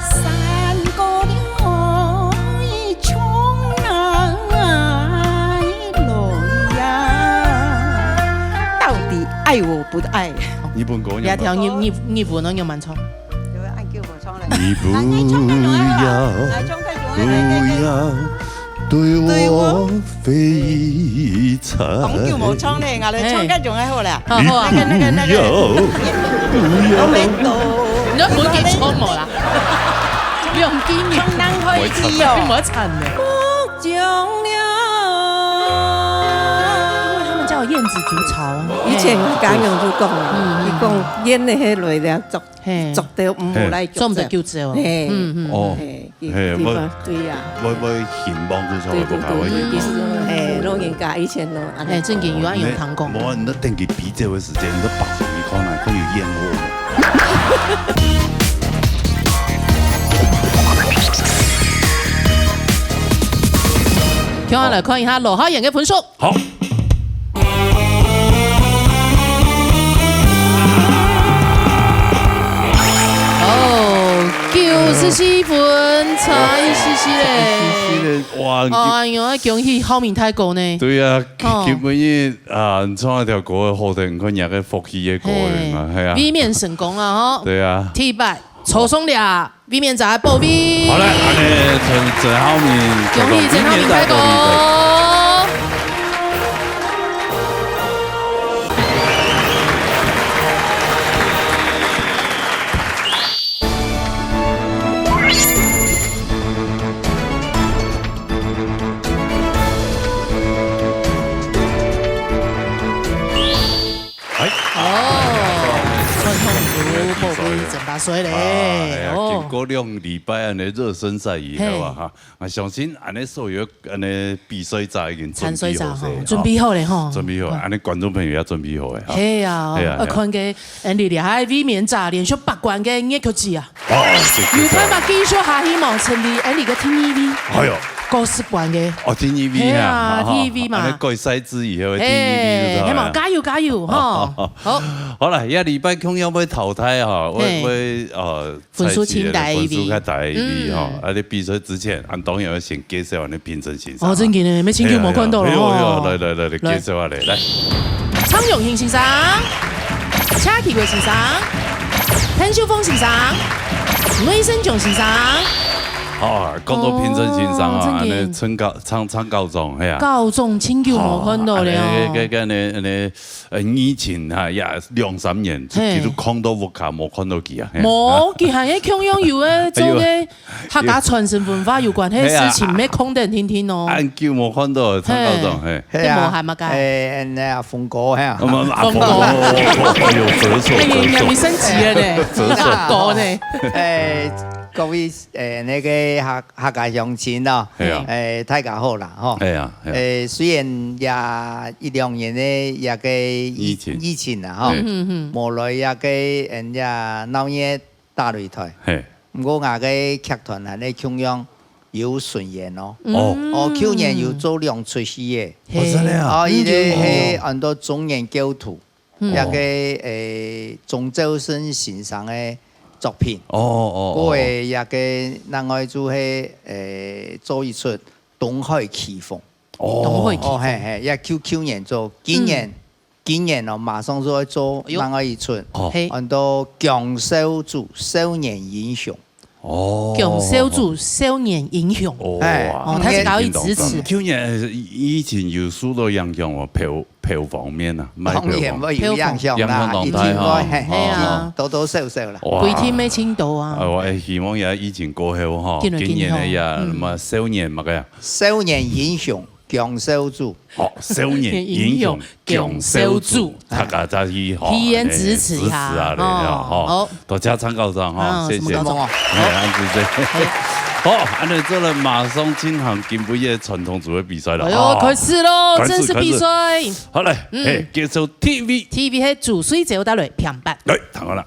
山歌流，衝浪來呀，到底愛我不愛？日本歌你也聽日，日，日文哦，你慢唱。對，愛叫我唱嘞。你不要，來，唱歌就好，來，唱歌就好，來，來，來。不要 對我非常。當久無唱咧，𠊎來唱个仲還好啦。好，好啊。那個，那個，那個。不要，不要。你要分佢唱無啦？兩斤你唱人開始哦。你莫慘呢。因為他們家有燕子築巢啊。以前家娘就講啊，嗯，嗯。佢講燕仔迄類咧，做，嘿。做到毋好來做毋得救濟哦。嘿。嗯，嗯。哦。嘿。 嘿，對吧？對呀。我，我希望就說對，對，不開會去。對，對，對，嘿，老人家以前咯，哎，正經有啊，有聽講。無啊，你等佢比賽个時間，你都放上去看啊，看有煙火無。共下來看一下羅浩賢个分數。 好。哦，九十四分，差一息息咧。哇，哎喲，恭喜浩明大哥呢。對啊，哦。今晡日啊，你唱一條歌好聽，你看人家个福氣个歌嘛，嘿。係啊。衛冕成功了吼。對啊。第一擺，抽中了。 衛冕仔報名。好嘞，恁呢，陳，陳浩明，恭喜陳浩明大哥。哎。哦，傳統組報名真巴水咧。哎呀，哦。經過兩禮拜恁呢熱身賽以後啊，嘿。哈，𠊎相信恁呢所有恁呢比賽者已經準備好勢，參賽者吼，準備好咧吼。準備好，嗯。恁呢觀眾朋友也準備好咧，哈。係啊，係啊，係啊。看个，恁呢厲害，衛冕仔連續八關个月球季啊。 哦，對，對，有辦法繼續下去無？成為𠊎俚个第二位。哎喲。高士官个。哦，第二位啊。係啊，好，好，第二位嘛。恁呢改賽制以後个第二位就著啦。嘿，係嘛，加油，加油，吼。好。好啦，這禮拜共樣會淘汰哈，會，嘿。會，呃，分數清第一位。分數較第一位哈。嗯。啊，你比賽之前，恁當然愛先介紹恁呢評審先生啊。哦，正經个，無清楚無看到咯，哎喲，哎喲，吼。來，來，來，來，來。介紹下來，來。蔡永興先生，謝啟國先生。 潘秀鳳先生、雷生炯先生。好啊，講到評審先生啊，哦，恁呢，正經。陳高，蔡，蔡高中，係啊。高中真久無看到了。好，恁呢，該，該，恁呢，恁呢，呃，疫情啊，也兩三年，嘿。其實看到屋下無看到佢啊，嘿。無，佢還係共樣有个做个哎喲。 客家傳承文化有關係个事情，係啊。愛空等聽聽哦。恁久無看到，蔡高中，嘿。係啊。這無閒麼个？哎，恁呢啊，峰哥，嘿啊。啊，毋，啊，峰哥。峰哥，哎喲，折壽，哎，你，你升級了呢，折壽。你大哥呢？哎，各位，哎，那個客，客家鄉親哦，係啊。哎，大家好啦，吼。係啊，係啊。哎，雖然也一兩年个這個疫，疫情。疫情啦，吼，嘿。嗯，嗯，嗯。無來這個，人家鬧熱 大擂台。嘿。毋過𠊎个劇團還係共樣有巡演哦。哦。哦，舊年有做兩齣戲个。嘿。哦，真的啊。哦，佢个，嗯。係安到中年教徒，嗯。這個，誒，鍾肇政先生个作品。哦，哦，哦。過後這個另外就係，誒，做一齣《東海奇峰》。哦。東海奇峰。哦，嘿，嘿，也舊，舊年做，今年，嗯。 今年哦，馬上就愛做，哎喲。另外一齣，哦。嘿。安到《姜紹祖少年英雄》。哦。《姜紹祖少年英雄》。哦，哎，哇。哦，佢係搞一支持。舊年，呃，疫情有受到影響哦，票，票房面啊，賣票房。當然會有影響啦，影響當大吼。一定會，嘿，哦。多多少少啦。哇。規定愛清到啊。啊，𠊎希望也疫情過後吼，今年，今年个呀，今年吼，嗯。什麼少年麼个呀？少年英雄。 姜紹祖。好，少年英雄姜紹祖，大家再去吼，體驗支持一下，支持啊，吼，吼。好。多謝蔡高中吼，啊，謝謝。什麼高中？哎，恁仔細。好，恁仔做了，馬上進行今晡日个傳統組个比賽了，哎喲，吼。開始咯，開始，正式比賽。開始。好，來，嗯。嘿，介紹第一位。第一位係朱水洲，帶來評判。來，聽好了。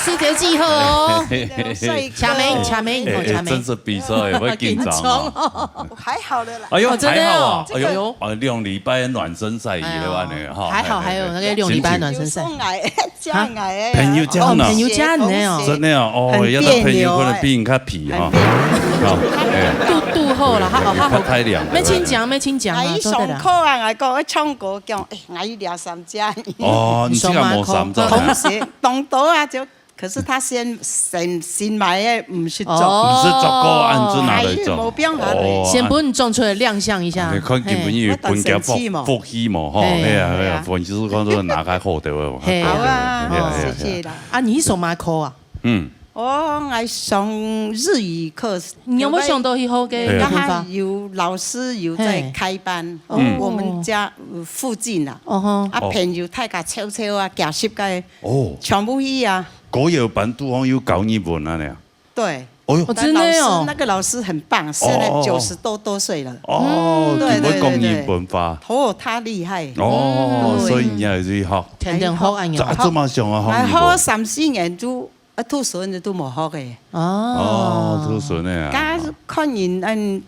四條記號哦。嘿嘿嘿嘿。請問，請問，哎，哎，請問。真是比賽，會緊張哦。緊張哦。還好的啦。哎呦，哦，真的哦。還好啊。哎呦，這個啊，兩禮拜的暖身賽以後啊，哦，恁樣哈，還好，嘿，嘿，還有那個兩禮拜暖身賽。朋友送來，加來的。啊？朋友加呢？哦，朋友加呢哦。真的哦，哦，很彆扭欸。要到朋友可能比人較皮哈。很彆扭。好，哎。肚，肚好了，哈，哦，哈，不太涼，沒親講，沒親講啊，哎，上課啊，哎，講，哎，唱歌，講，哎， 𠊎愛尞三隻。哦，你這個無三隻啊？同學，當多啊，就，可是佢先，先，先買个，毋識做。哦。毋識做過，恁樣拿來做。哎，無辦法了。哦，先分你做出來亮相一下。你看今晡日有分佢福，嘿。我當生趣嘛。福氣嘛，吼，嘿。係啊，係啊，嘿。分就是講做拿開好的哦。嘿。好啊，嘿啊，嘿啊，謝謝啦。嘿啊。啊，你去上麼个課啊？嗯。哦，𠊎上日語課。你有沒有想到以後个，嘿。該下有老師有在開班，嘿。哦，嗯。我們家，呃，附近啊。哦吼。啊，哦。朋友大家湊湊啊，幾十個，哦。全部去啊。歌謠班都好像有教日文啊，恁樣。對。哦喲。哦，真的哦。但老師，那個老師很棒，現在九十多，哦，哦，哦。多歲了。哦，嗯。對，對，對，對。就會講日本話。哦，他厲害。哦，嗯。所以你也去學。天天學恁樣。這，這麼想啊，學日文。哎，學三四年就 啊，渡孫仔都無學个。哦。哦，渡孫仔啊。該看人，嗯，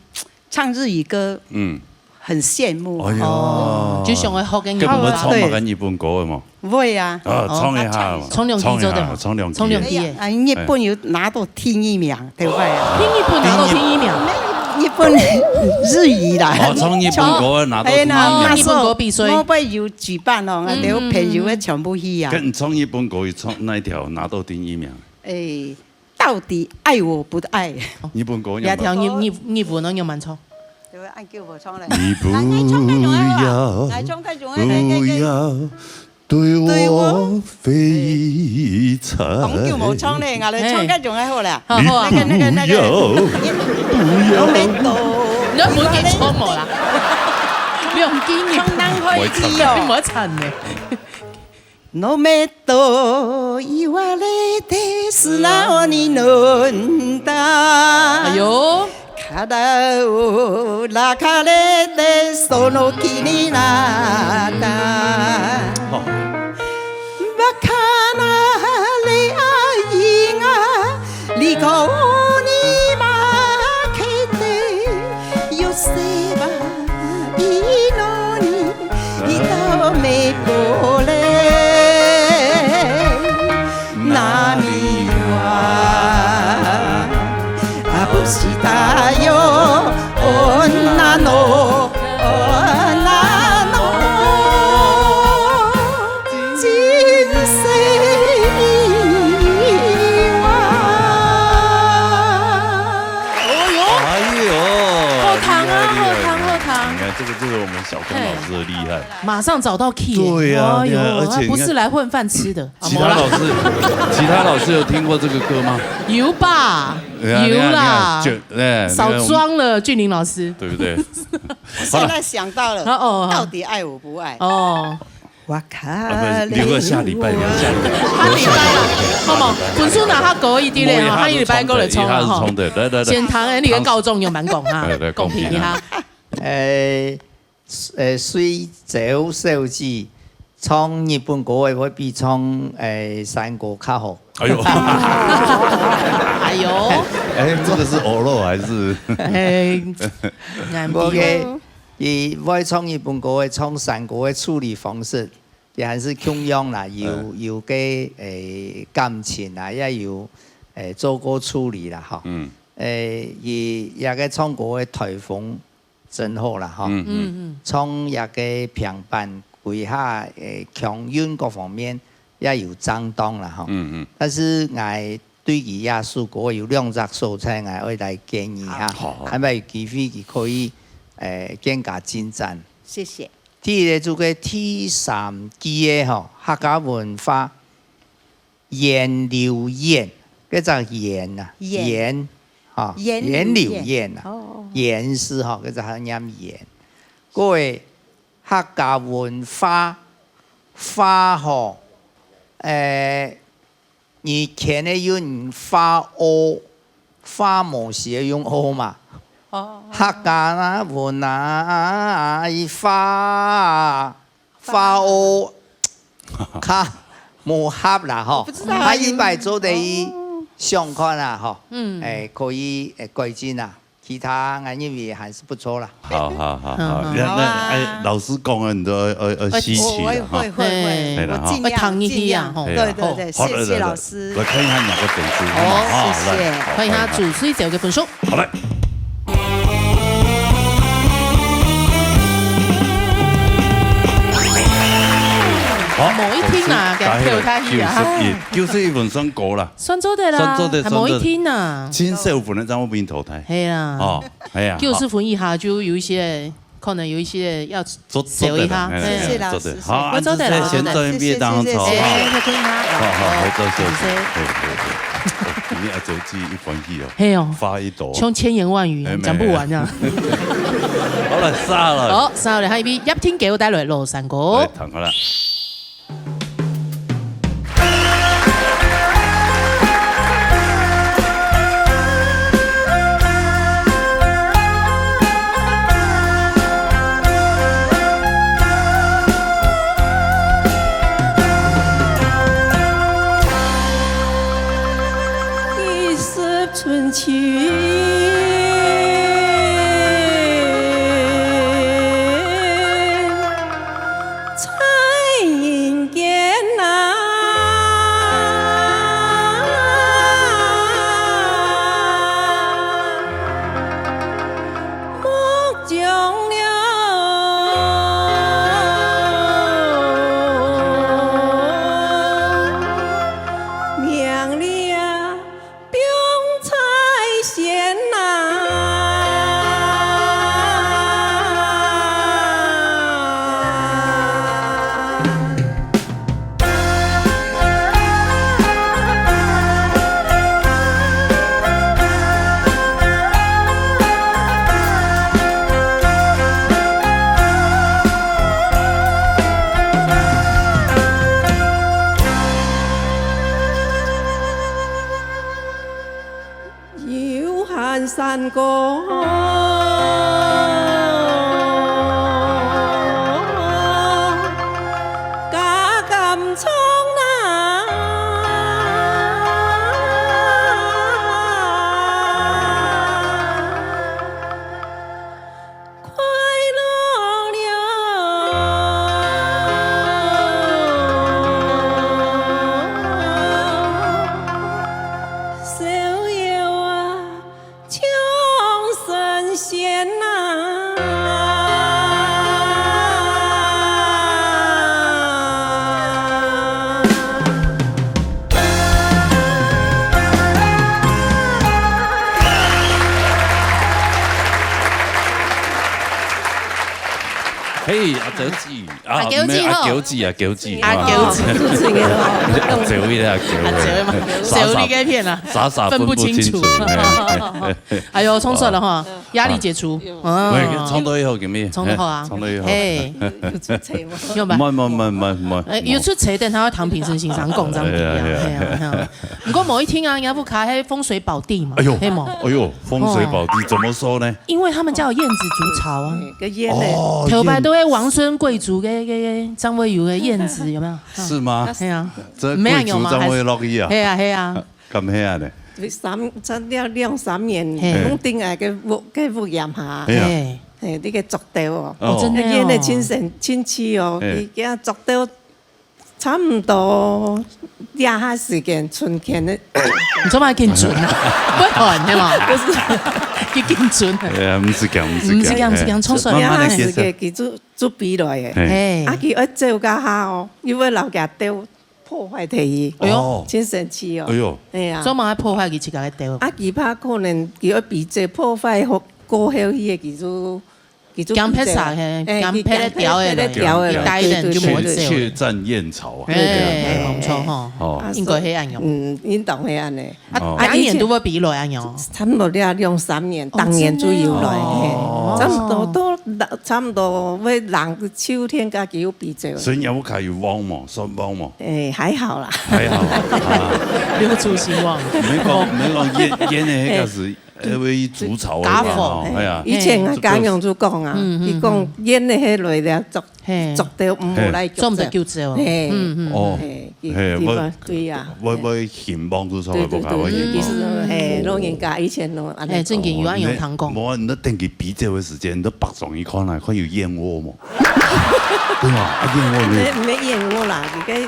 唱日語歌，嗯。很羨慕。哎喲。哦，就想愛學个日語。該毋會唱麼个日本歌个嘛？會啊。啊，唱一下嘛。哦，唱兩句做得無？唱一下，唱兩句。唱兩句。哎呀，啊，日本有拿到第一名，對不對啊？去日本拿到第一名。日本日語啦。哦，唱日本歌拿到第一名。哎，那，那時候日本歌比賽。我們有舉辦哦，嗯，嗯，嗯。那有朋友的全部去啊。該你唱日本歌，唱哪一條拿到第一名？ 誒，到底愛我不愛？日本歌有無？這條日，日，日文哦，有無唱？對，恁久無唱了。你不要，來，來唱該種的好了。來唱該種的，來，來，來。不要對我飛財。當久無唱了，𠊎來唱該種的好了。嘿。好，好啊。那個，那個，那個。你不要，不要。你愛分佢唱無啦？兩句日文。唱咱可以知哦。你莫唱呢。 飲めと言われて素直に飲んだ。哎喲。ただ裏からでその気になった。好。バカな恋愛が利口に負けて寄せばいいのに 一目惚れ波は眩したよ女の女の人生は。哎喲。哎喲，好聽啊，厲害，厲害，好聽，好聽。你看，這個就是我們小剛老師的厲害。嘿。馬上找到key耶。對呀，哎喲，對呀，而且你看，他不是來混飯吃的。其他老師，其他老師有聽過這個歌嗎？有吧？對啊，有啦。你看，你看，就，哎，少裝了，俊霖老師。對不對？我現在想到了，哦，哦，哦。到底愛我不愛？哦。啊，不是，留個下禮拜，留個下禮拜。下禮拜啊，好無？分數拿較高一點咧，吼，下禮拜過來衝啊，吼。伊下是衝的，來，來，來。先聽下你个高中有蠻講哈，來，來，公平一下。公平啊。誒， 誒，水晶小姐唱日本歌會比唱，誒，山歌較好。哎喲。哎喲。哎，這個是偶爾還是？哎，難免。OK，佢會唱日本歌會唱山歌个處理方式，也還是共樣啦，有，嗯。有个，誒，感情啊，也有，誒，做過處理啦，吼。嗯。誒，佢這個唱歌个台風 真好啦，吼。嗯，嗯。嗯，嗯。唱這個平板，歸下，誒，腔韻各方面也有正當啦，吼。嗯，嗯。但是𠊎對佢這首歌有兩隻所在，𠊎愛來建議一下，好，好。看有無機會佢可以，誒，更加進展。謝謝。第一個就係第三句个吼，客家文化 源流菸，該隻菸啊，菸。菸，吼，源流菸。源流菸啊，哦，哦，哦。菸字吼，該隻還唸菸。各位，客家文化，化吼，誒，你牽个韻化o， 化無時會用o嘛。哦。客家啦，文啊，化，化o，較，無合啦吼。我不知道啊。下一擺做得去想看啊吼。嗯。哎，可以，哎，改進啊。其他𠊎認為還是不錯啦。好，好，好，好。嗯，嗯。那，那，好啊。哎，老師講了，你都要，要，要吸取了哈。我，我也會，會，會，哎，然後。我盡量，會聽一下吼。盡量。對，對，對，好，謝謝老師。來，來，來，來看一下你个分數，哦，好，謝謝。來，好，看一下，來，來。主持者个分數。 好，來。好，無一定啊，該票較低啊。九十一，九十一分算高啦。算做得啦，算做得，還無一定啊。算做得。前十五分正會分淘汰。係啊。哦，係啊，九十分以下就有一些，可能有一些要做，做得啦，少一下。哎，係。謝謝老師，做得。好，謝謝。我做得啦，按呢先做一遍，我做得。當好，謝謝，謝謝，好。謝謝，謝謝。好，好，好，做，謝謝。謝謝。嘿，嘿，嘿。哦，今天阿周记一歡喜哦。 係哦，發一朵。像千言萬語一樣，哎，講不完啊。沒有。好了，殺了。好，殺了，還有一位葉天狗帶來《廬山歌》。來，聽好了。 一色春秋在人间啊。 目中了明了放在先呐。 有閒山歌，加減唱啊。 快樂了，逍遙啊，唱神仙呐。 嘿，阿九姊，啊，阿九姊吼。毋係，阿九姊，阿九姊，阿九姊。啊，主持人哦。阿九姊，阿九姊。阿九姊嘛，傻傻，小李該片啊，傻傻分不清楚。分不清楚，哎，哎，哎。哎喲，衝出來了哈，壓力解除。嗯。啊。喂，唱到以後，今日，唱到好啊。哎，唱到以後。哎。有出差嗎？有吧？慢，慢，慢，慢，慢。哎，有出差，等下要唐平生先生講這樣子。哎呀，哎呀。哎呀，哎呀。 毋過無一定啊，人家屋下係風水寶地嘛，哎喲，係無？哎喲，風水寶地，哦。怎麼說呢？因為他們家有燕子築巢啊。嗯，个燕呢？哦，頭擺都會王孫貴族个，个，个，正會有个燕子，有沒有？是嗎？係啊。這貴族正會落去啊？係啊，係啊。敢係啊呢？三，差不多兩三年，嘿。攏定在个屋，个屋簷下。哎呀。嘿。嘿，這个竹兜哦。哦，真的哦。燕呢，親生，親戚哦，嘿。佢，佢竹兜 差毋多這下時間，春天个。你做麼緊顫啊？會寒係嘛？不是。佢緊顫。哎呀，毋使驚，毋使驚。毋使驚，毋使驚，哎，衝出來。慢慢地介紹。這下時間佢就，就飛來个。嘿。嘿。啊，佢愛走該下哦，又會摎厥兜破壞忒去。哎喲。哦。真生氣哦。哎喲。哎呀。做麼个破壞佢自家个兜？啊，佢怕可能佢愛飛走，破壞好，過後去个佢就 佢就驚別儕嘿，哎，驚別个鳥仔來，佢驚別个鳥仔來，佢帶等就無走。對，對，對，對。去，去佔燕巢啊。哎，對，對，對。無錯吼。哦。應該係恁樣。嗯，應當係恁樣。啊，哦。逐年都會飛來恁樣。差不多這兩三年，哦，逐年就有來，真的哦。嘿。差不多都，差不多會冷，秋天該佢又飛走。所以你屋下有旺無？算旺無？哎，還好啦。還好啊。啊。六畜興旺。毋免講，毋免講，燕，燕仔該个時呃，會煮草个嘛，家伙。吼，哎呀。以前啊，嘿。家娘就講啊，嗯，嗯，佢講煙个迄類咧，捉，嘿。捉到毋好來捉，捉毋得救走。嘿。嗯，嗯。哦。嘿，佢，嘿，佢講，對呀。會，會興旺就稍微不較會興旺。對，對，對，就是，嘿，老人家以前咯，安尼講。哎，正經有恁樣聽講。無啊，你等佢比較个時間，你都北上去看啊，看有燕窝無？對啊，啊，燕窩呢？沒，沒燕窩啦，你該，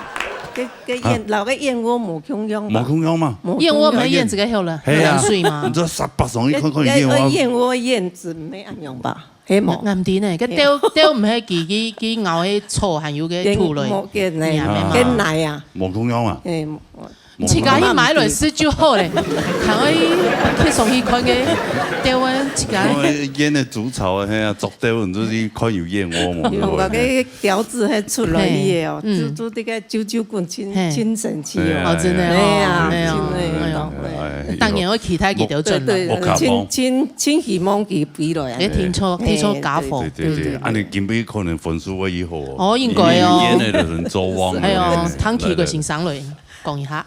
該，該燕，啊。老个燕窩無共樣吧？無共樣嘛？無共樣。燕窩毋係燕子个後了，係啊。冷水嘛。你這下北上去看看有燕窩。該，該燕窩燕子毋係恁樣吧？係無？𠊎，𠊎毋知呢，該兜，兜毋係佢，佢，佢咬个草，還有个土類。燕窩燕呢？係啊，係嘛。跟奶啊。無共樣嘛。係，無 自家去買來食就好咧，還愛去上去看个，台灣自家。哦，煙个煮草啊，嘿啊，捉到你就去看有燕窩嘛，有，對不對？我个條子還出來个哦，嘿，嗯。就，就這個啾啾滾，真，嘿。真神奇哦。哦，真的哦，哎呀，哎喲，真的，哎喲。哎，當然會期待佢調整了。對，對，對，真，真，真希望佢飛來啊。哎，聽說，聽說家伙。對，對，對，嗯。啊，你今晡日可能分數會以後哦。哦，應該哦。因為煙个人做王。哎喲，對，對，對。唐奇个先生來講一下。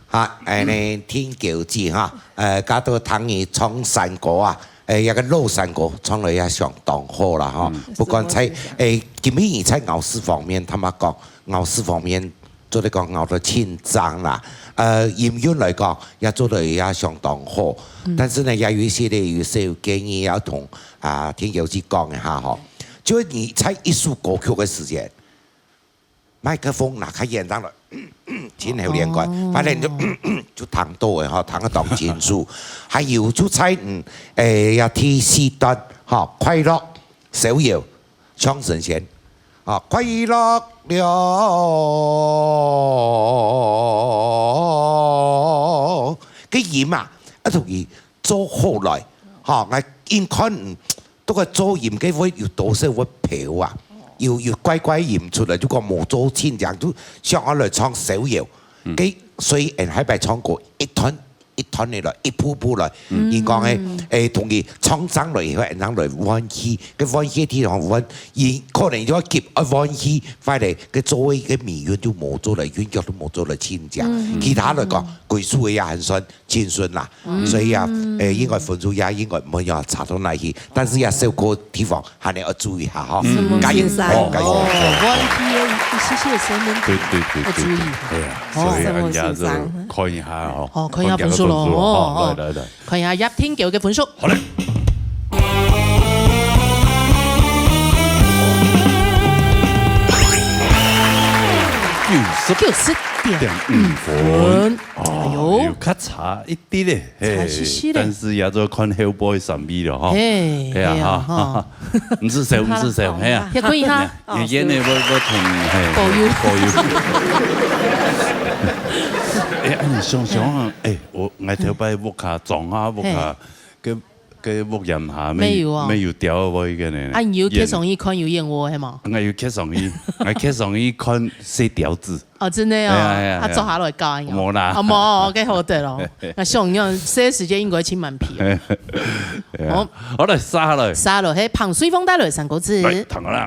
哈，恁呢，天狗子哈，呃，加到唐人唱山歌啊，呃，一個老山歌，唱了也相當好啦哈。嗯。不管在，呃，今晡日在咬字方面，坦白講，咬字方面，做得講咬得盡讚啦。呃，音韻來講，也做得也相當好。嗯。但是呢，也有一些呢，有一些建議要同，啊，天狗子講一下哈。就你在一首歌曲个時間， 麥克風拿開，演唱了，前後連貫，哦。反正就，就彈到个吼，彈个當清楚。還有就在，嗯，誒，也第四段，吼，快樂逍遙，唱神仙，啊，快樂了，个音啊，啊，同佢做好來，吼，𠊎應該，嗯， 都个做音个會有多少會飄啊，有，有怪怪音出來，就講無做清淨，就想要來唱逍遙。嗯。該所以，俺下擺唱歌一段一段个來，一步步來。嗯。應該个，嗯。誒，同佢唱上來以後，俺正來換氣，該換氣个地方換，佢可能就要急，啊，換氣，快咧，該做一個尾韻就無做了，韻腳都無做了清淨。嗯。其他來講，嗯。歸首个也還算 清純啦。嗯。所以啊，誒，應該分數也應該毋會要差到哪去，但是也小可地方還係要注意下吼。嗯。加油，先生。哦，加油。哦，我一聽，謝謝先生。對，對，對，對，要注意。對。哎呀，哦。所以俺家就看一下哦。哦，看一下分數咯。看一下分數哦。哦，哦。來，來，來。看一下葉天狗个分數。好嘞。九十，九十點五分。點五分。 哦，哎喲。有較差一滴咧，嘿，差些些咧。但是也做看後背三位了吼。嘿，哎呀，嘿啊，哈，哈。毋使愁，毋使愁，嘿啊。歇睏一下。你，你演的我，我同，嘿，保佑。保佑。哎，恁樣想想啊，哎，𠊎，𠊎頭擺屋下，庄下屋下，嘿。个，个屋簷下，乜有哦。乜有鳥仔个呢。啊，你有去上去看有燕窩係無？𠊎有去上去，𠊎去上去看細鳥仔。 哦，真的哦，哎呀，哎呀，啊，哎呀。做下來教恁樣。無啦。啊，無，OK，好得咯。那像恁樣，這時間應該盡蠻皮哦。哎呀。好。好，來，續下來。續下來，嘿，彭瑞鳳帶來三個字。來，聽好啦。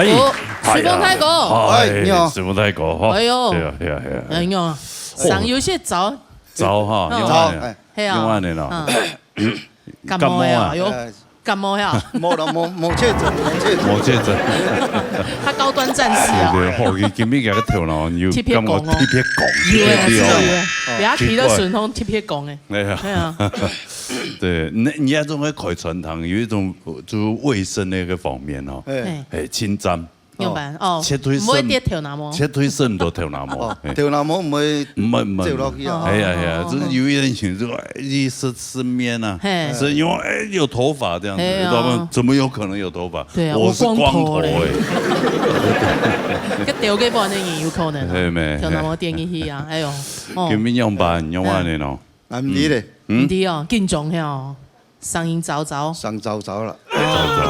哎，哦，哎呀，隨風大哥。哎，哎，你好。隨風大哥，哈。哎喲。係啊，係啊，係啊。哎喲，哦。生有些燥。燥哈，哦。用恁呢，燥，哎。係啊。用恁呢咯。嗯。感冒呀，感冒啊。哎喲，哎。感冒呀。無啦，無，無確診，無確診。無確診。他高端戰士啊。對，對，好，佢今日个頭腦有感覺特別光哦。特別光，特別亮。有啊，有啊。哦。不要提到順風特別光哎。哎呀。對啊。對，你，你那種在開餐廳，有一種，就是衛生的一個方面哦。哎。哎，清潔。 仰般？哦，絕對係，毋會跌頭那毛。絕對係毋到頭那毛，哦，嘿。頭那毛毋會，毋會，毋會，走落去啊。哦。哎呀，哎呀，哦，就是有一點像這個，哎，你食，食麵啊，嘿。所以因為，哎，有頭髮這樣子，哎呀。他們怎麼有可能有頭髮？對啊，我是光頭嘞。我光頭欸。該掉个半年也有可能啊，嘿咩，頭那毛跌進去啊，哎喲，哦。今日仰般，仰般呢喏？ 啊，毋知咧。嗯？毋知哦，緊張嘿哦，聲音燥燥。聲燥燥啦。燥燥，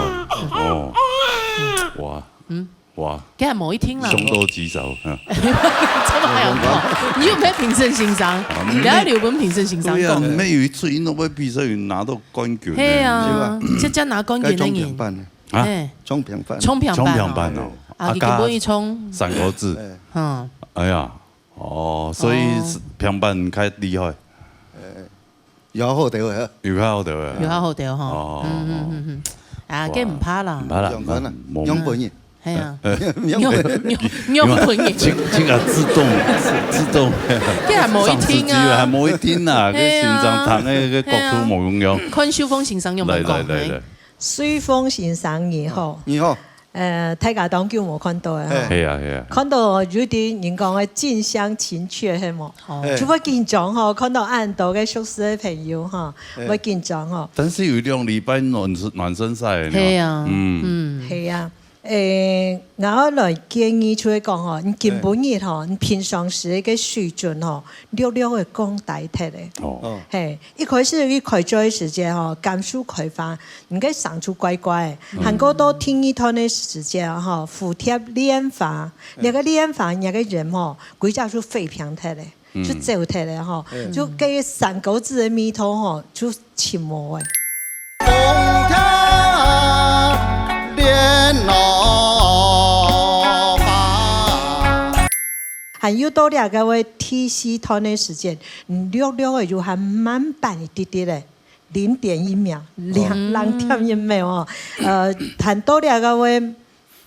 哦。哇，嗯。哇。該還無一聽啦。凶多吉少，嗯。這麼還有用？你有沒有評審先生？啊，你要留分評審先生講。對啊，你沒有一次運動會比賽有拿到冠軍呢。嘿啊，是吧？這叫拿冠軍的人。該衝評判呢？啊？嘿。衝評判。衝評判哦。衝評判哦。啊，啊，你根本一衝。三個字。哎。嗯。哎呀，哦，所以哦。評判較厲害。哎。 有較好調个。有較好調个。有較好調吼。哦，嗯，嗯，嗯，嗯。啊，哇，該毋怕啦。毋怕啦，仰般啊？毋怕，無仰般呢？係啊。仰般。仰般呢？這，這个自動，自，自動。這還無一定啊。上司機會還無一定啊，嘿啊。該先生聽个，該角度無共樣。嘿啊。看秀鳳先生仰般講，來，來，來，嘿。來。 瑞豐先生你好。你好。呃，大家當久無看到了哈。嘿。係啊，係啊。看到有一點人講个近鄉情怯，係無？哦。嘿。就會緊張吼，看到恁多个熟識个朋友哈，嘿。會緊張吼。但是有兩禮拜暖身，暖身賽了呢。係啊，嗯。嗯。係啊。誒，𠊎來建議就係講吼，你今晡日吼，嘿。你平常時个水準吼，略略个降低忒咧。哦。哦。嘿， 一開始佢開嘴个時節吼，感受開花，你个聲就怪怪个。嗯。還過到第二段个時節吼，蝴蝶戀花，嗯。該个戀花，該个人吼，規隻就廢片忒咧，嗯。就走忒咧吼，嗯。就該三個字个味道吼，就尋無咧。風調連落花。還有到這个位第四段个時節，嗯，略略个又還慢板一滴滴咧。 零點一秒，零，哦。零點一秒哦。呃，談到這个話，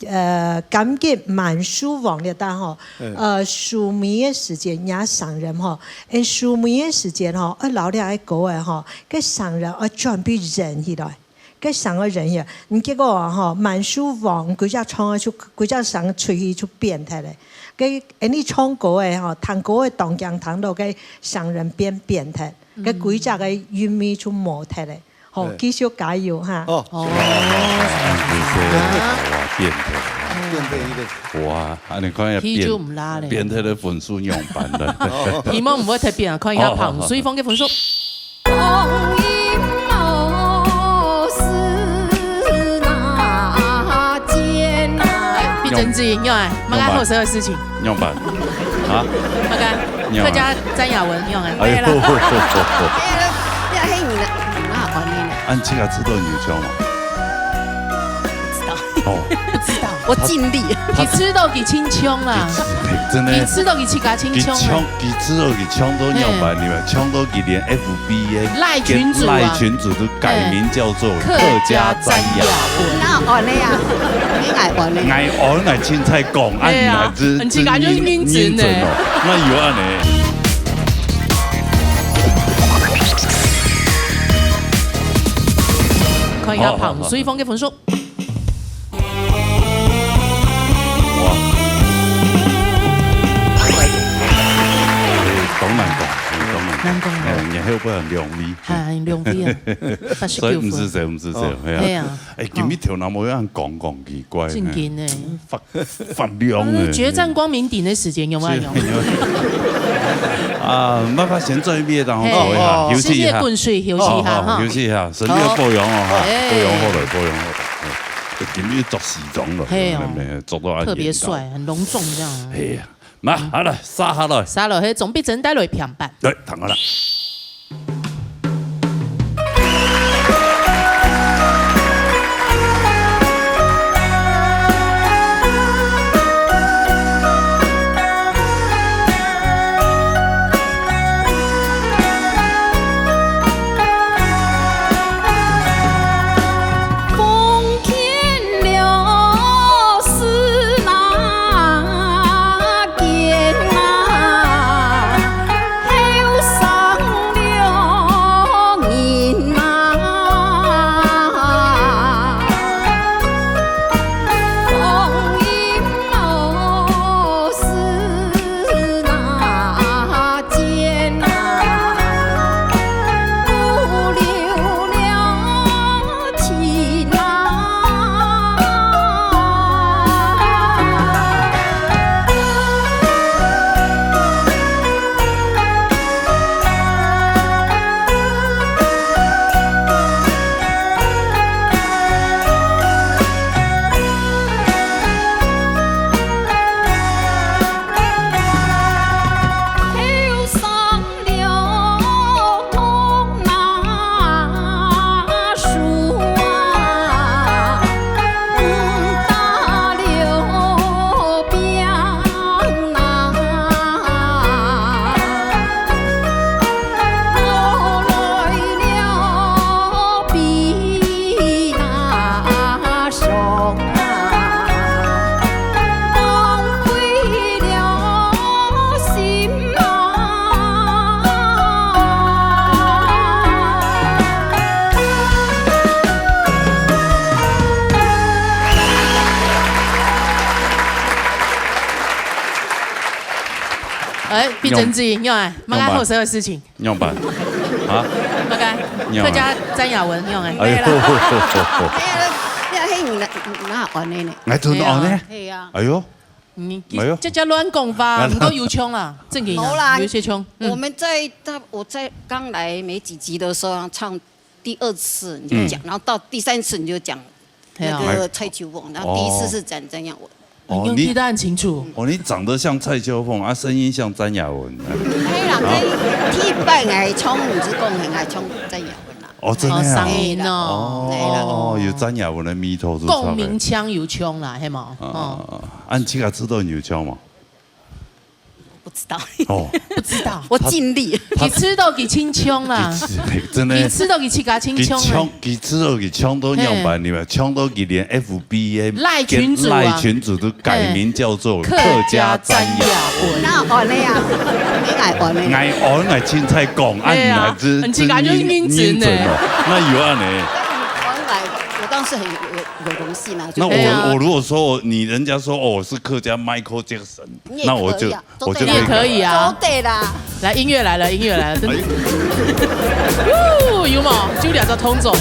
呃，感覺滿書房个大吼，嗯。呃，收尾个時間也傷人吼，誒，收尾个時間吼，愛老了个歌个吼，个傷人愛準備忍起來，个傷个忍起來。你結果啊吼，滿書房，規隻唱个就，規隻傷出去就變忒咧。个，誒，你唱歌个吼，彈歌个當驚彈到个傷人變變忒。 該規隻个韻味就無忒咧。好，對。繼續加油哈。哦。哦。哇，變忒。變忒一個。哇，恁樣看一下變，氣就毋拉咧。變忒个分數仰般了。哦。希望毋會忒變啊，看一下彭瑞鳳个分數。哦，好，好。哎，畢真子，你愛，麼个好笑个事情？ 仰般？啊？大概仰般？客家詹雅雯仰般？哎喲。哎呀，哎呀，嘿，你呢？你哪管你呢？恁自家知道你有唱無？不知道。哦。不知道，我盡力。佢知道佢清唱啦。佢，真的。佢知道佢自家清唱啦。佢唱，佢知道佢唱到仰般，嘿。你們唱到佢連F B个賴群組啊。賴群組都 改名叫做客家詹雅雯。客家詹雅雯。哪有恁樣啊？你愛恁樣。𠊎愛，𠊎凊彩講，啊，對啊，你還是，你自家就認真呢。真認真哦。哪有恁樣？看一下好，好，好。彭瑞鳳个分數。 哇。哎，當難講，哎，當難講。難講哦。哎，然後不然兩位。哎，兩位啊，八十九分。所以毋使笑，毋使笑，哦。係啊。係啊。哎，今日頭那毛樣講講奇怪，正經呢。哎，發，發亮哎。嗯，決戰光明頂个時間有沒有？是，有。啊，麻煩先轉一邊，然後係。坐一下，哦，休息一下。世界滾水，休息一下哈。哦，哦，休息一下，身體要保養哦，哈，哎。保養好了，保養好了。哎。 今日著西裝了，係哦。著到恁特別帥，很隆重這樣。係啊，那好了，續下來。續落去，總編輯帶來片段。對，聽好了。哎，變成自己，用哎，麼个好笑个事情？仰般？啊？麼个？仰般？客家詹雅雯，用哎。哎呦，哎呀，你，你，你哪會恁呢？哎，真的哦呢。哎呀。哎呦，嗯，哎呦。這叫亂講話，啊，毋過有腔啦，正經啊，無啦，有一些腔。嗯。我們在，他，我在剛來沒幾集的時候啊，唱第二次你就講，嗯。然後到第三次你就講那個蔡秋鳳，哎呀。然後第一次是講詹雅雯。哦。哦，你，你記得很清楚。哦，你長得像蔡秋鳳，啊，聲音像詹雅雯。哎啦，這一半愛唱，毋係講很愛唱詹雅雯啦。哦，真的啊。哦，嗓音哦。哦，哎啦。哦，有詹雅雯的味道，就差不多。共鳴腔有腔啦，係無？哦。啊，啊，你自家知道你有腔無？不知道。哦。不知道。我盡力。佢知道佢清腔啦。佢，真的。佢知道佢自家清腔啦。佢腔，佢知道佢腔到仰般，嘿。你們腔到佢連F B个賴群組啊。賴群組都改名叫做嘿。客家詹雅雯。客家詹雅雯。哪有恁呢啊？你愛恁呢？愛恁呢，凊彩講，啊，哎呀，你還是，你自家就認真呢。認真哦。哪有恁呢？我來，我當時很有，有，有榮幸啊，就那我，哎呀。我如果說我，你，人家說，哦，我是客家Michael Jackson，你也可以啊。那我就，我就可以。你也可以啊。做得啦。來，音樂來了，音樂來了，真的。哎。喲，有無？就兩个通走。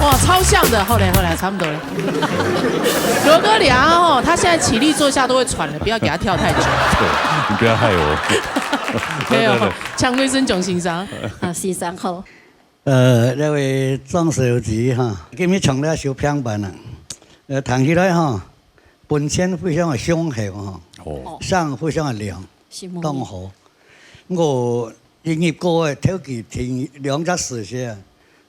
哇，超像的。後來，後來，差不多了。羅哥臉啊，吼，他現在起立坐下都會喘了，不要給他跳太久。對，你不要害我。沒有，來，來，來。請衛生總先生。啊，先生好。 呃，這位莊小姐哈，今日唱了小平板啊，呃，彈起來哈，本錢非常的雄厚哈，哦。聲非常的亮，是無？當好。毋過，一入歌个頭幾聽兩隻字時啊，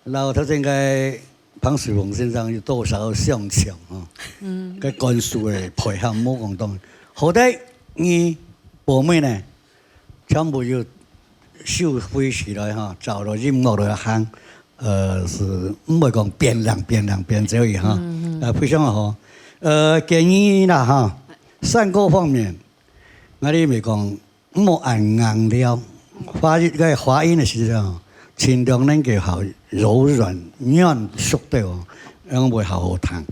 摎頭先个彭水鳳先生有多少相像哈？嗯。个感受个配合，無講當好。好在你寶妹呢，全部有 收回起來哈，照著音樂來行，呃，係毋會講變冷變冷變走去哈，嗯，嗯。呃，非常好。呃，建議啦哈，山歌方面，𠊎兜咪講，毋好恁硬調，發音，該發音个時陣，盡量能夠好柔軟、軟熟个哦，恁樣會好好聽。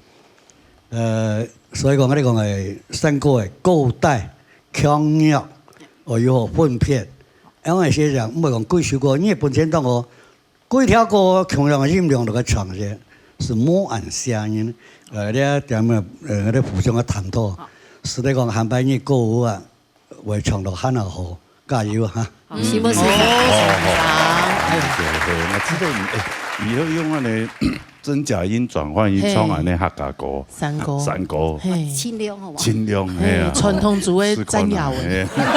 呃，所以講，𠊎兜講个山歌个高低、腔弱，哦，有好分別。 因為先生，毋會講幾首歌，你本身當好，幾條歌共樣个音量落去唱个，係無恁嚇人。呃，這點啊，呃，𠊎兜互相个探討，好。係咧講，下擺你歌啊，會唱到還較好，加油哈。好，辛苦辛苦。哦，好，好，好。哎，好，好，好，𠊎知道你，哎，以後用恁呢 真假音轉換，佢唱恁呢客家歌。嘿。山歌。山歌。嘿。盡量好無？盡量，嘿啊。嘿，傳統族个詹雅雯。試看啊，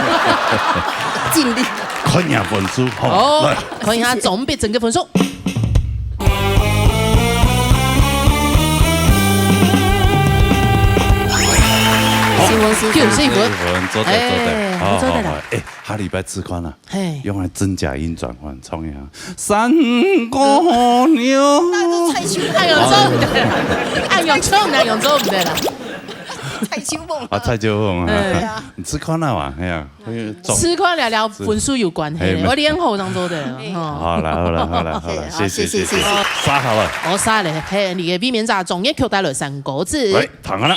嘿。盡力。看下分數，吼，哦，來。看一下總比整个分數。好。辛苦，辛苦。辛苦，辛苦。辛苦，做得，做得。哎，好，不錯的啦。好，好，哎，下禮拜試看啊。 嘿。用來真假音轉換，唱一下。山歌娘。那就蔡秋鳳。哎喲，做毋得。哎喲，唱那樣做毋得啦。蔡秋鳳。啊，蔡秋鳳啊。哎。對啊。你試看啊嘛，哎呀，試看了了，分數有關係，嘿，我練好當做的，哎。吼。好了，好了，好了，好了，謝謝，謝謝，謝謝，謝謝。謝謝，謝謝。殺好了。哦，殺了，嘿，你个避免啥，總也扣带了三个字。喂，躺好了。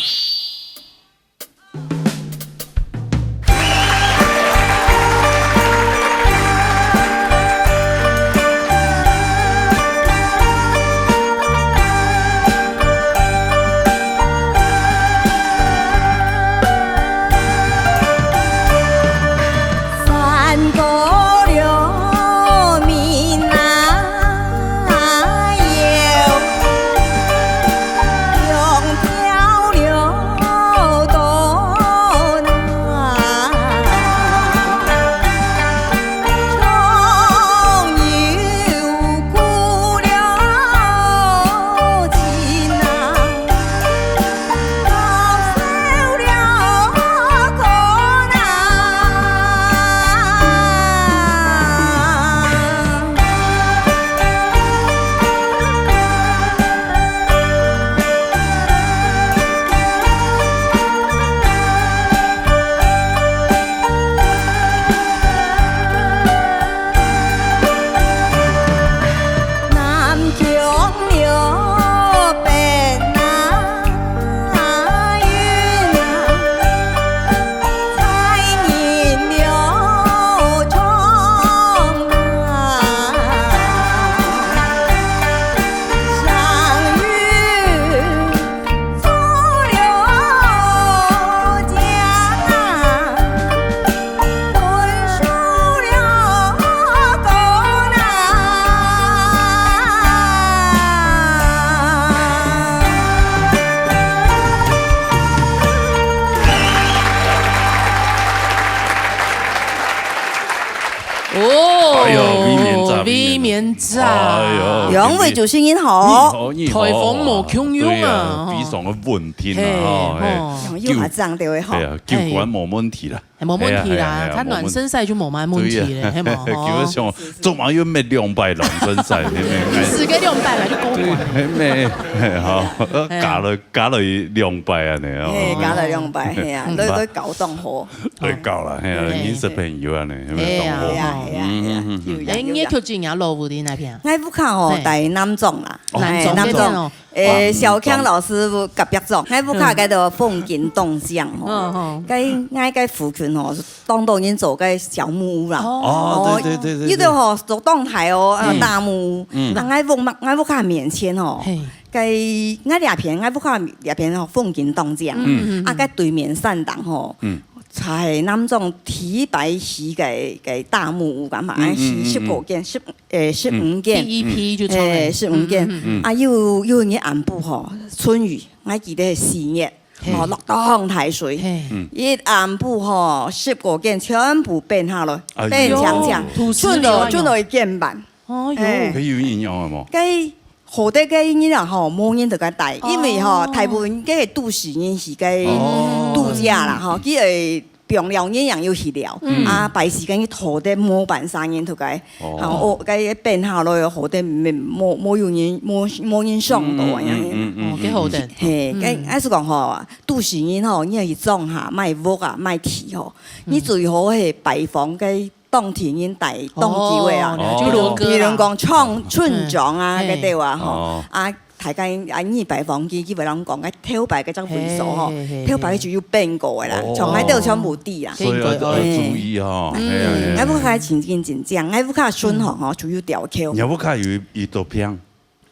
真啊。哎喲，兩位主持人好。你好，你好。台風無共樣啊，對啊，吼。非常个穩定啊，嘿，吼，嘿。吼。有下降就會好。對啊，救援無問題啦。嘿，無問題啦，嘿啊，嘿啊，嘿啊，較暖身賽就無麼問題咧，無問題。嘿無，吼。基本上，做嘛又滅兩擺暖身賽，嘿無，嘿無。四个兩擺啦，就夠對，了。嘿無，嘿，好，嘿啊。加了，加了兩擺啊，呢，哦。嘿，加了兩擺，嘿啊，嗯。都，都搞當好。對，搞了，嘿啊，嘿，認識朋友啊，呢，嘿無，嘿啊，當好。嘿啊，嘿啊，嘿啊，嗯，嗯，嗯。有影，哎，你个曲有影。真正落屋佇哪片？𠊎屋下吼，嘿。在南庄啦。哦，南庄，嘿，南庄。南庄哦。 誒，哇，小強老師隔壁庄，𠊎屋下該个風景當靚吼，嗯，嗯。該，𠊎該附近吼，當多人做該小木屋啦。哦。哦，對，對，對，對，有的吼，做當大哦，呃，嗯。大木屋。嗯。啊，𠊎屋嘛，𠊎屋下面前吼，嘿。該，𠊎這片，𠊎屋下這片吼，風景當靚。嗯，嗯，啊，嗯。該對面山頂吼，嗯。在南庄第一擺起个，个大木屋，感覺，嗯，嗯，嗯，嗯。十五間，十，誒，十五間。嗯。第一批就出來。誒，十五間。嗯，嗯，嗯。啊，又，又日暗晡吼，春雨， 𠊎記得四月，嘿。吼，落當大水。嘿。嗯。一暗晡吼，十五間全部崩下來，哎喲。崩淨淨，土石流啊，坱到，坱到一間半。哎喲。嘿。該有影響个無？該好得該日啊吼，無人在該戴，哦。因為吼，大部分該都市人去該哦。度假啦，吼，去，誒，放尞人也有去尞，嗯。啊，拜四該日好得無半儕人在該 哦。吼，哦，該崩下來，好得無，無，無有人，無，無人想到啊，嗯，嗯，樣。嗯，嗯，哦，幾好得。嗯。嘿，嗯。該，𠊎係講吼，都市人吼，你愛去莊下買屋啊，買地吼，嗯。你最好係拜訪該當地人戴當久个啊。哦，了解啦。比如講村，村長啊，嗯。該兜啊，吼，哦。啊， 大家啊，你拜訪佢，佢會摎你講，該頭擺該隻位所吼，嘿，嘿，嘿，頭擺就有變過个啦，哦。從來都有全部地啦。所以要，要注意吼，嗯。嘿啊，嘿啊。𠊎屋下情景真靚，𠊎屋下村吼，嗯。吼，就有吊橋。你屋下有一，一多坪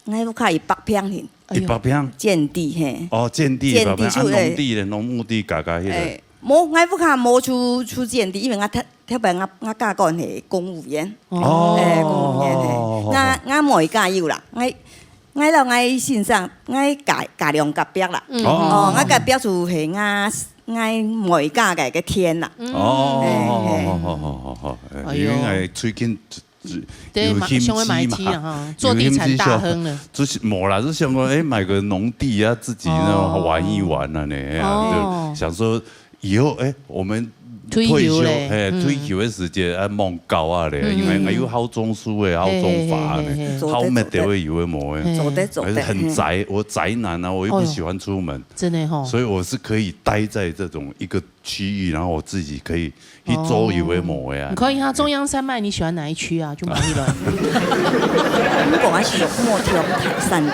？𠊎屋下一百坪呢。一百坪？占地，嘿。哦，占地一百坪，占地就，啊，農地咧，農牧地加加迄个。誒，無，𠊎屋下無出，出占地，因為𠊎頭，頭擺𠊎，𠊎家官係公務員。哦。誒，公務員，嘿。哦。𠊎，𠊎妹家有啦，𠊎 𠊎摎𠊎先生，𠊎家，家娘隔壁啦。嗯。哦。哦，𠊎隔壁就係𠊎，𠊎妹家个，个田啦。嗯。哦，嘿，嘿。好，好，好，好，好，哎，哎喲。因為𠊎最近就，就對，有興趣嘛，想要買地了哈，嘛，做地產大亨了。有興趣想，就是無啦，就想說，哎，買個農地啊，自己那種玩一玩啊，哦。呢，哎呀，哦。就想說 以後，哎，我們退休，退休咧，嘿，嗯。退休个時節，啊，望狗啊咧，嗯，因為𠊎又好種樹个，好種花个，嘿，嘿，嘿，嘿。好乜都會有个無个。嘿。做得，做得，還係很宅，嘿。我宅男啊，我又不喜歡出門。哎喲，真的吼。所以我是可以待在這種一個區域，然後我自己可以去做有个無个啊。哦。你看一下中央山脈，你喜歡哪一區啊？就買一輪。如果我係有木條泰山的。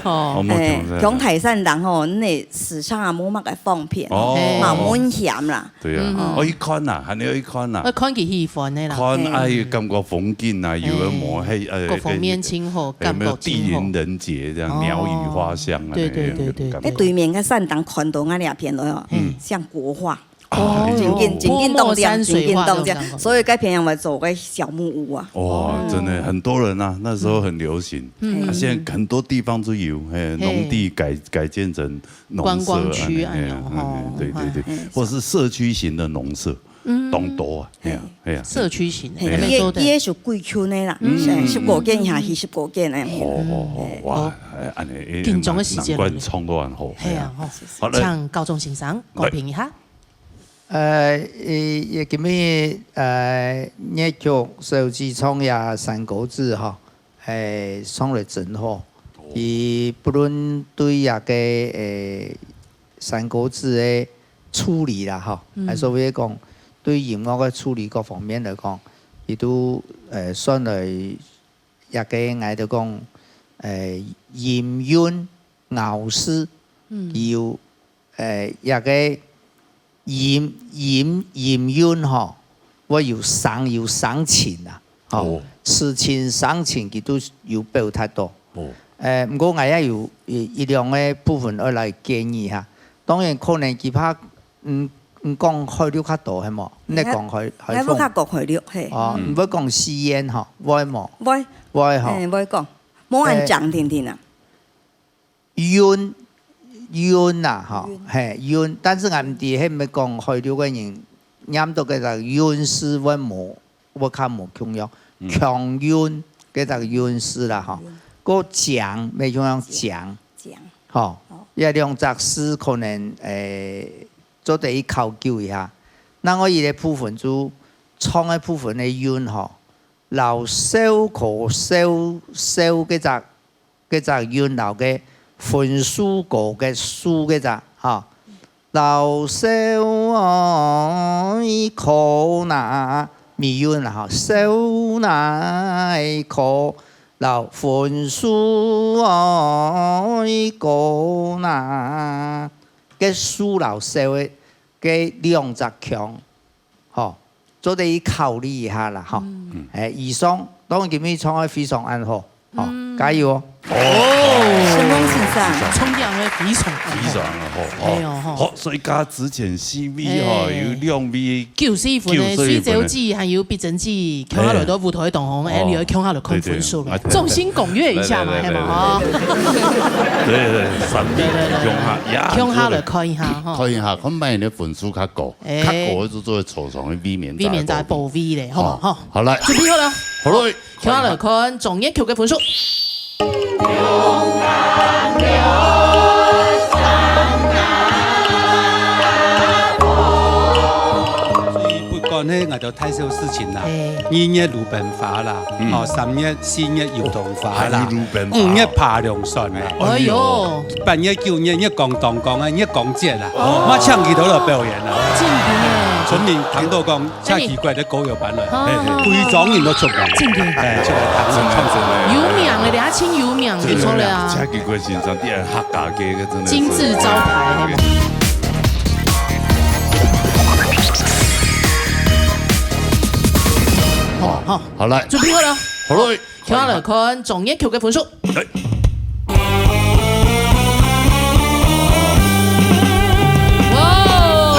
哦。哦，木條泰山。哎，用泰山人吼，那時常啊，無麼个方便。哦。嘿。嘛，危險啦。 對啊，嗯。哦，去看啊，還要去看啊。愛看佢喜歡个啦。看，嘿。哎，感覺風景啊，有个無，嘿，嘿，哎，各方面真好，哎，有沒有感覺真好。地靈人傑這樣，哦。鳥語花香啊，對，對，那樣，對，對，感覺。對。哎，對面个山頂看到𠊎這片咯，嗯。像國畫。哦。真緊，真緊當靚，潑墨山水畫真緊當靚，那種感覺。所以該片人會做个小木屋啊。哇，嗯。真的很多人啊，那時候很流行。嗯。啊，現在很多地方都有，嘿，嘿。農地改，改建成農舍啊，觀光區啊，嘿，嘿，那樣，嘿，哦，對，對，對，嘿。或是社區型的農舍。 嗯。當多啊，係啊，係啊。社區型的，嘿，該邊做得。佢个，佢个係歸群个啦，嗯。係，十五間下去十五間个。哦，哦，哦，哇，哦。哎，恁樣，哎，緊張个時間難怪唱到恁好，係啊，係啊。吼。好，來。請高中先生公平一下。來。呃，呃，今日，呃，熱血小劇場也山歌子吼，哎，上來真好。哦。佢不論對這个，哎， 山歌子个處理啦，吼，嗯。還所謂講，對音樂个處理各方面來講，佢都，呃，算來一个，𠊎兜講，呃，音韻咬字，嗯。佢有，呃，一个音，音，音韻吼，會有聲，有聲情啊，吼，哦。此情生情，佢都有表達到。哦。呃，毋過𠊎也有一，一兩个部分愛來建議哈。 當然可能佢怕，嗯，嗯，講海陸較多，係無？你講海，海風。𠊎會較講海陸，嘿。哦，嗯。你會講四縣吼，會無？會。會吼。嘿，會講。無恁講定定啊。韻，韻啊，吼，韻。嘿，韻。但是𠊎毋知係毋係講海陸个人，唸到个韻字會無，會較無共樣。嗯。強韻，該隻韻字啦吼。過漳，乜像樣漳，漳。吼，哦。這兩隻字可能，誒，做得去考究一下。另外一個部分就唱个部分个韻吼，摎笑科笑，笑該隻，該隻韻摎該分數高个數該隻吼， 老少哀科那，尾韻啦吼，少哀科，老分數哀科那，該數摎少个，該兩隻腔，吼，做得去考慮一下啦吼。嗯。誒，以上，當然今日唱个非常恁好。 好，嗯。加油哦！哦，承蒙先生。唱起來非常非常好，哎喲吼。好，所以加之前四位吼，哎。有兩位九十一分的水晶姐，還有畢珍姐，共下來到舞台當中，哎，哎。你愛共下來看分數了，對，對，哎，眾星拱月一下嘛，來，來，來，係嘛，哈？來，來，來。對，對，三位，對，對，對，共下，呀，共下來看一下，哈。看一下，看別人的分數較高，哎。較高的就做得坐上去避免，避免在保衛咧，好嘛，哦，哈？好，來。準備好了。好了。 共下來看中原曲个分數。所以不管係𠊎兜大小事情啦，哎。二月魯冰花啦，嗯。哦，三月、四月油桐花啦，還有魯冰花。五月扒龍船啦，哎喲。八月、九月月光東光啊，月光節啦，哦。嘛請佢兜來表演啦。真的耶。村民聽到講， 真奇怪个歌謠班來，哦。嘿，嘿。歸莊人都出名。真的。哎，出來聽唱歌。有名个，你還真有名，真有名。不錯了啊。真奇怪先生，你還客家个，个真的是金字招牌，嘿嘛。好，好。好，來。準備好了。好了。 共下來看中原曲个分數。來。哇哦！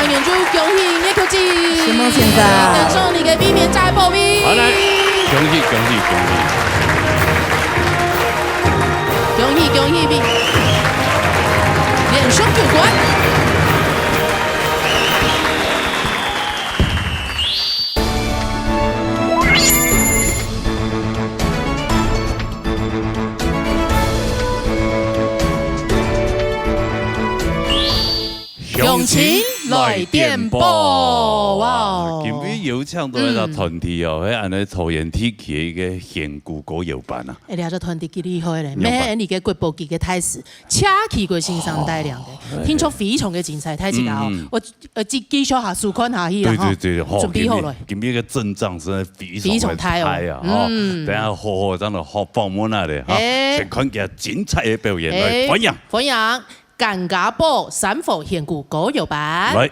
恁樣就恭喜月球姐，承蒙先生。登上你个避免在保衛。好，來，恭喜，恭喜，恭喜。恭喜，恭喜，連勝九關。 鄉親來電報，哇哦！今日有請到一個團體哦，嗯。係恁呢桃園地區个一個絃鼓歌謠班啊。哎，這個團體幾厲害咧，仰般？乜係你个國寶級个大師，車啟國先生帶領个，哦，聽說非常个精彩，太精彩哦！嗯，嗯。𠊎 呃，繼，繼續下收看下去啦，對，吼。對，對，吼，準備好了。今日，今日个陣仗真的非常的大啊，非常大哦。吼。嗯。等下好好，真的好訪問啊咧，哈。哎。先看佢精彩的表演，來，哎，歡迎。歡迎，甘家堡三和絃鼓歌謠班。來。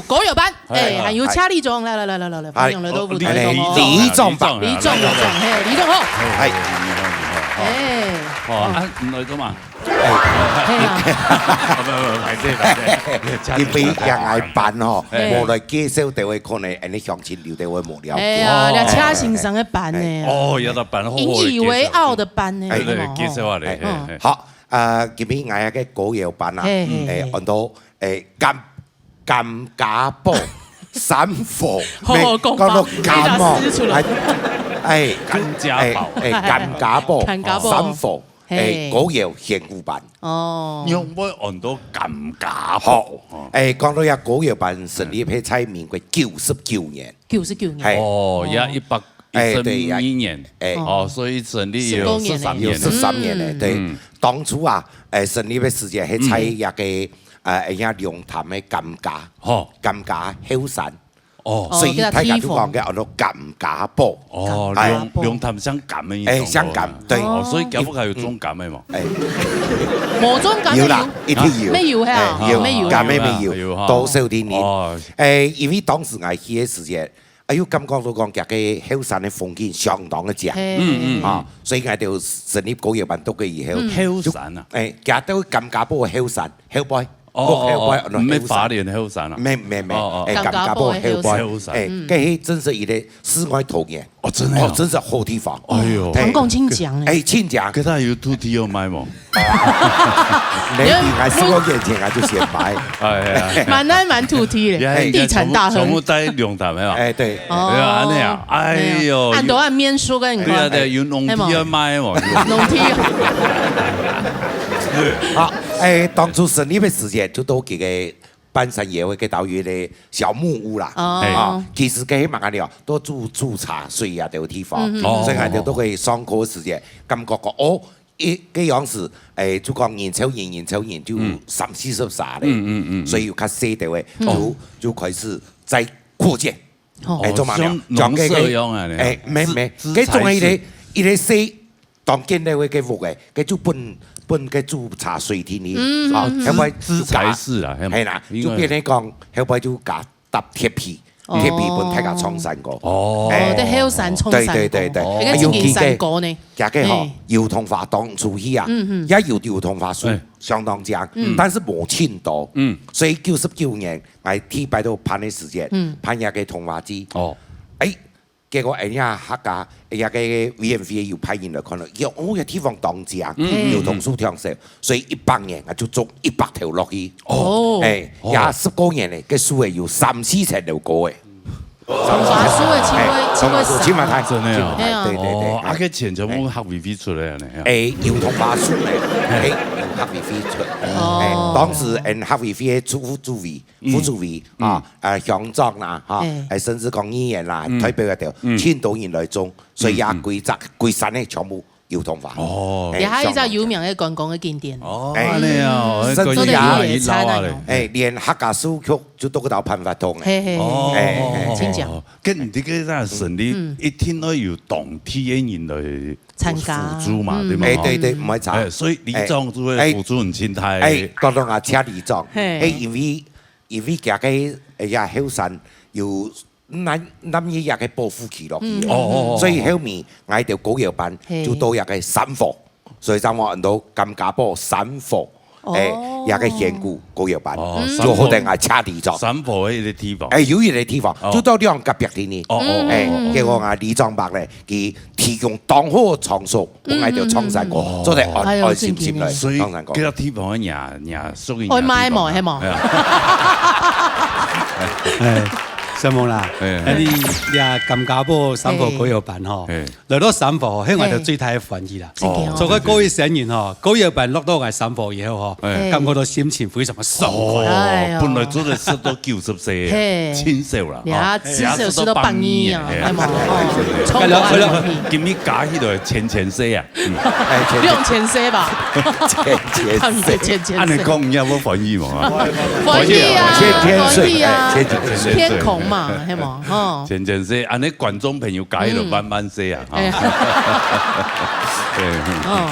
歌謠班，哎，哎，還有車里長，來來來來來來，歡迎來到舞台上哦。哎，里長吧。里長，里長，嘿，里长好。哎。哎，哦，啊，你來做嘛？哎，嘿啊。不不不，歹勢歹勢。因為让𠊎班吼，哎。無來介绍，就會可能恁呢鄉親留，就會無了解。哎呀，哦。這車先生个班呢。哦，要到班好好地介绍。引以為傲的班呢，哎。對，介绍下來，哎。嘿嘿。好，呃，今日𠊎个歌謠班啊，嘿嘿嘿。哎，安到，哎，甘 甘家寶、三貨，好好講法，講到甘哦，你打字出來。哎，哎，甘家寶。哎，哎，甘家寶、甘家寶。三貨，嘿。哎，歌謠選古班。哦。仰會安到甘家寶？好，哦。哎，講到這歌謠班成立係在民國九十九年。九十九年。嘿。哦，也一百 哎，對呀。一十二年。哎。哦，所以成立有十三年了。十多年了。有十三年了，對。嗯。當初啊，哎，成立个時節，還在那个，嗯。呃，人家龍潭个甘家。吼。甘家後山。哦。所以大家都講个安到甘家寶。哦，哎。甘家寶。龍，龍潭像甘个意思。哎，像甘，對。哦，所以該下有種甘个嘛？哎。無種甘个有啦，有。一定有。啊，沒有嘿啊，哎，有，沒有。甘个沒有，有哈。多少年。哦。哎，因為當時𠊎去个時節， 哎喲，感覺到講，這个後山个風景相當个靚。嘿。嗯，嗯，嗯。啊，所以𠊎就成立歌謠班到个以後，嗯。後山啊。就，哎，行到甘家寶後山，後背，哦，哦，哦，後背，毋係花蓮後山啊。沒，沒，沒，哦，哦。哎，甘家寶後背，甘家寶後山。後山。哎，嗯。該係真係一个世外桃源。哦，真的哦。哦，真係好地方。哎喲。哎。聽講真靚呢。哎，真靚。該下有土地好賣無？ 你比𠊎十个月前啊就先買。哎呀。滿哪滿土地咧，哎，地產大亨。全部，全部在龍潭个啊。哎，對。哦。對啊，恁呢啊，哎喲。哎呀，恁多恁面熟个，你看。對啊，對啊，有農地要賣無？係無？農地。好，哎，當初成立个時節，就到這个半山腰个該兜有个小木屋啦。哦。啊，其實該係麼个呢？都煮，煮茶水啊，這个地方。嗯，嗯。哦。所以𠊎兜都可以上課个時節，感覺講，哦， 一个樣式，哎，就講人潮人，人潮人就，嗯。三四十儕咧，嗯，嗯，嗯，嗯。所以有較細个，嗯。就，就開始在擴建。哦。哎，做麼个呢？哦，像農舍樣啊，將該个，哎，沒，沒，資，該種个一个，資材室。一个細，當間个个屋个，該就分，分該煮茶水廳哩，嗯，啊，嗯，嗯。後尾就加，資材室啊，係嘛？係啦，因為就變成講，後尾就加 搭鐵皮，哦。鐵皮分大家唱山歌。哦。哎。哦，在後山唱山歌。對，對，對，對。哦。該个真个山歌呢。尤其个，這个吼，嘿。油桐花當初去啊，嗯，嗯。也有油桐花樹，哎。相當靚，嗯。但是無盡多。嗯。所以九十九年，𠊎第一擺到辦个時節，嗯。辦這个桐花祭。哦。哎，結果人家客家，人家个委員會有派人來看了，喲，哦，這地方當靚，嗯。油桐樹當少，所以一百年啊，就種一百頭落去。哦。哎，哦。也十過年咧，該樹仔有三四千頭高誒。 桐花樹个青花，哎，桐花樹，青花大。真个啊。青花大，對，對，對，哦，啊，哎。該錢全部客委會出來个呢，啊。哎，油桐花樹呢，哎，由客委會出。哦。哎，當時𠊎客委會个主，主委、嗯。副主委，嗯。啊，呃，鄉長啦，哈，哎。哎，甚至講議員啦，嗯。代表个都，嗯。盡多人來種，所以也，嗯，嗯。歸隻，歸山个全部 油桐花。哦。哎，也還有一隻有名个觀光个景點。哦，哎，恁呢哦，甚至啊，觀光景點一流啊咧。哎，連客家書局就到該搭辦活動个。嘿，嘿，嘿，哦，哎，哎，哎。真正。哦，該你這个成立，嗯。一定愛有當地个人來參加。輔助嘛，嗯。對嗎？哎，對，對，毋會差。哎，所以里長就會輔助你清代。哎，哎，當然啊，請里長。嘿。哎，因為，因為這个，哎呀，後山有 南，南越也个保護區落去个。嗯。哦，哦，哦，哦。所以後面，𠊎兜歌謠班，嘿。就到這个三和，所以三和安到甘家堡三和，哦。哎，這个仙姑歌謠班，哦，就好得𠊎請里長。三和个一个地方。哎，有一个地方，哦。就到兩隔壁个呢。哦，哦，哦，哎，哦，哦。結果啊，里長伯呢，佢提供當好个場所，分𠊎兜唱山歌，嗯，嗯，嗯，嗯。做得安，哎喲，安心心來，真个呢。所以，唱山歌。這个地方个人，人屬於人个地方啊。愛買無，係無？哎呀。哎。 承蒙啦，哎。啊你這甘家堡三和歌謠班吼，哎。來到三和，係𠊎兜最大个歡喜啦。真个哦。做个歌謠先人吼，歌謠班落到𠊎三和以後吼，哎。感覺到心情非常个爽快。哦，哎喲。本來做得食到九十歲，嘿。盡少啦，哦。呀，至少食到百二啊，哎呀。係無？哦，哎呀。衝過來个東西。今日加起來千千歲啊。 嗯。哎，千，兩千歲吧。千千歲。千千歲。恁呢講，你有無歡喜無啊？歡喜啊，千千歲，歡喜啊。哎，千千歲。天空嘛，係無？吼。千千歲，恁呢觀眾朋友加起來萬萬歲啊，嗯。哈。哎呀。對，嗯。哦。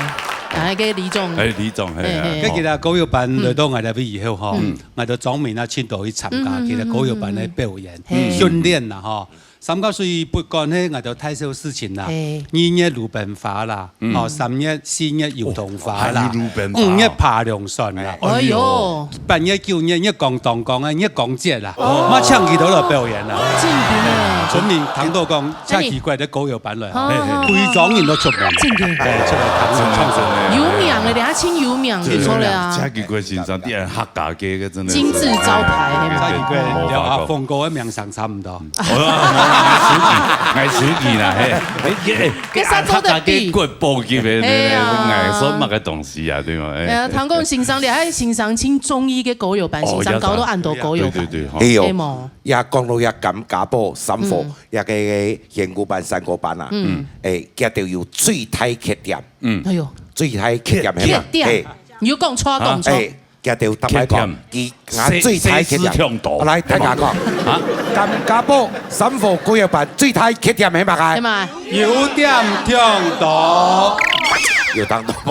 啊，該个里長。哎，里長，嘿啊。嘿，嘿。該其實歌謠班來到𠊎這位以後吼，嗯。𠊎就專門啊，盡多去參加其實歌謠班个表演、嗯，嗯，嗯。訓練啦吼。三角水不管係𠊎兜大小事情啦，嘿。二月魯冰花啦，嗯。吼，三月、四月油桐花啦，哦，還有魯冰花哦。五月扒龍船啦，哎喲。哎喲。八月、九月月光東光个月光節啦，哦。嘛請佢兜來表演啦。正經欸。村民聽到講， 真奇怪，這歌謠班來吼，嘿，嘿。規庄人都出門，正經。哎，出來聽唱歌。有名个，等下真有名，真有名，出來啊。真奇怪，先生，你看客家个，个真的是金字招牌，嘿嘛。真奇怪，連阿峰哥个名聲差毋多。好啦，好啦，愛輸佢啦，嘿，哎，哎，這啥做得比？客家个國寶級的，嘿啊。哎，算麼个東西啊，對嗎？哎。哎呀，聽講先生，你還先生真中意个歌謠班，哦，先生搞到恁多歌謠班，對，對，對，吼。哎喲，嘿無？也講到也感覺無，三follow，嗯。 這个仙姑班、山歌班啊，嗯。哎，佢兜有最大缺點，嗯。哎喲。最大缺點係嘛？缺點，嘿。你又講錯，講錯。哎，佢兜逐擺講，缺點。佢，啊，最大缺點。細，細思極多。來，大家講。啊？感覺無，三follow歌謠班最大缺點係麼个？係嘛？有點忒多。有聽到無？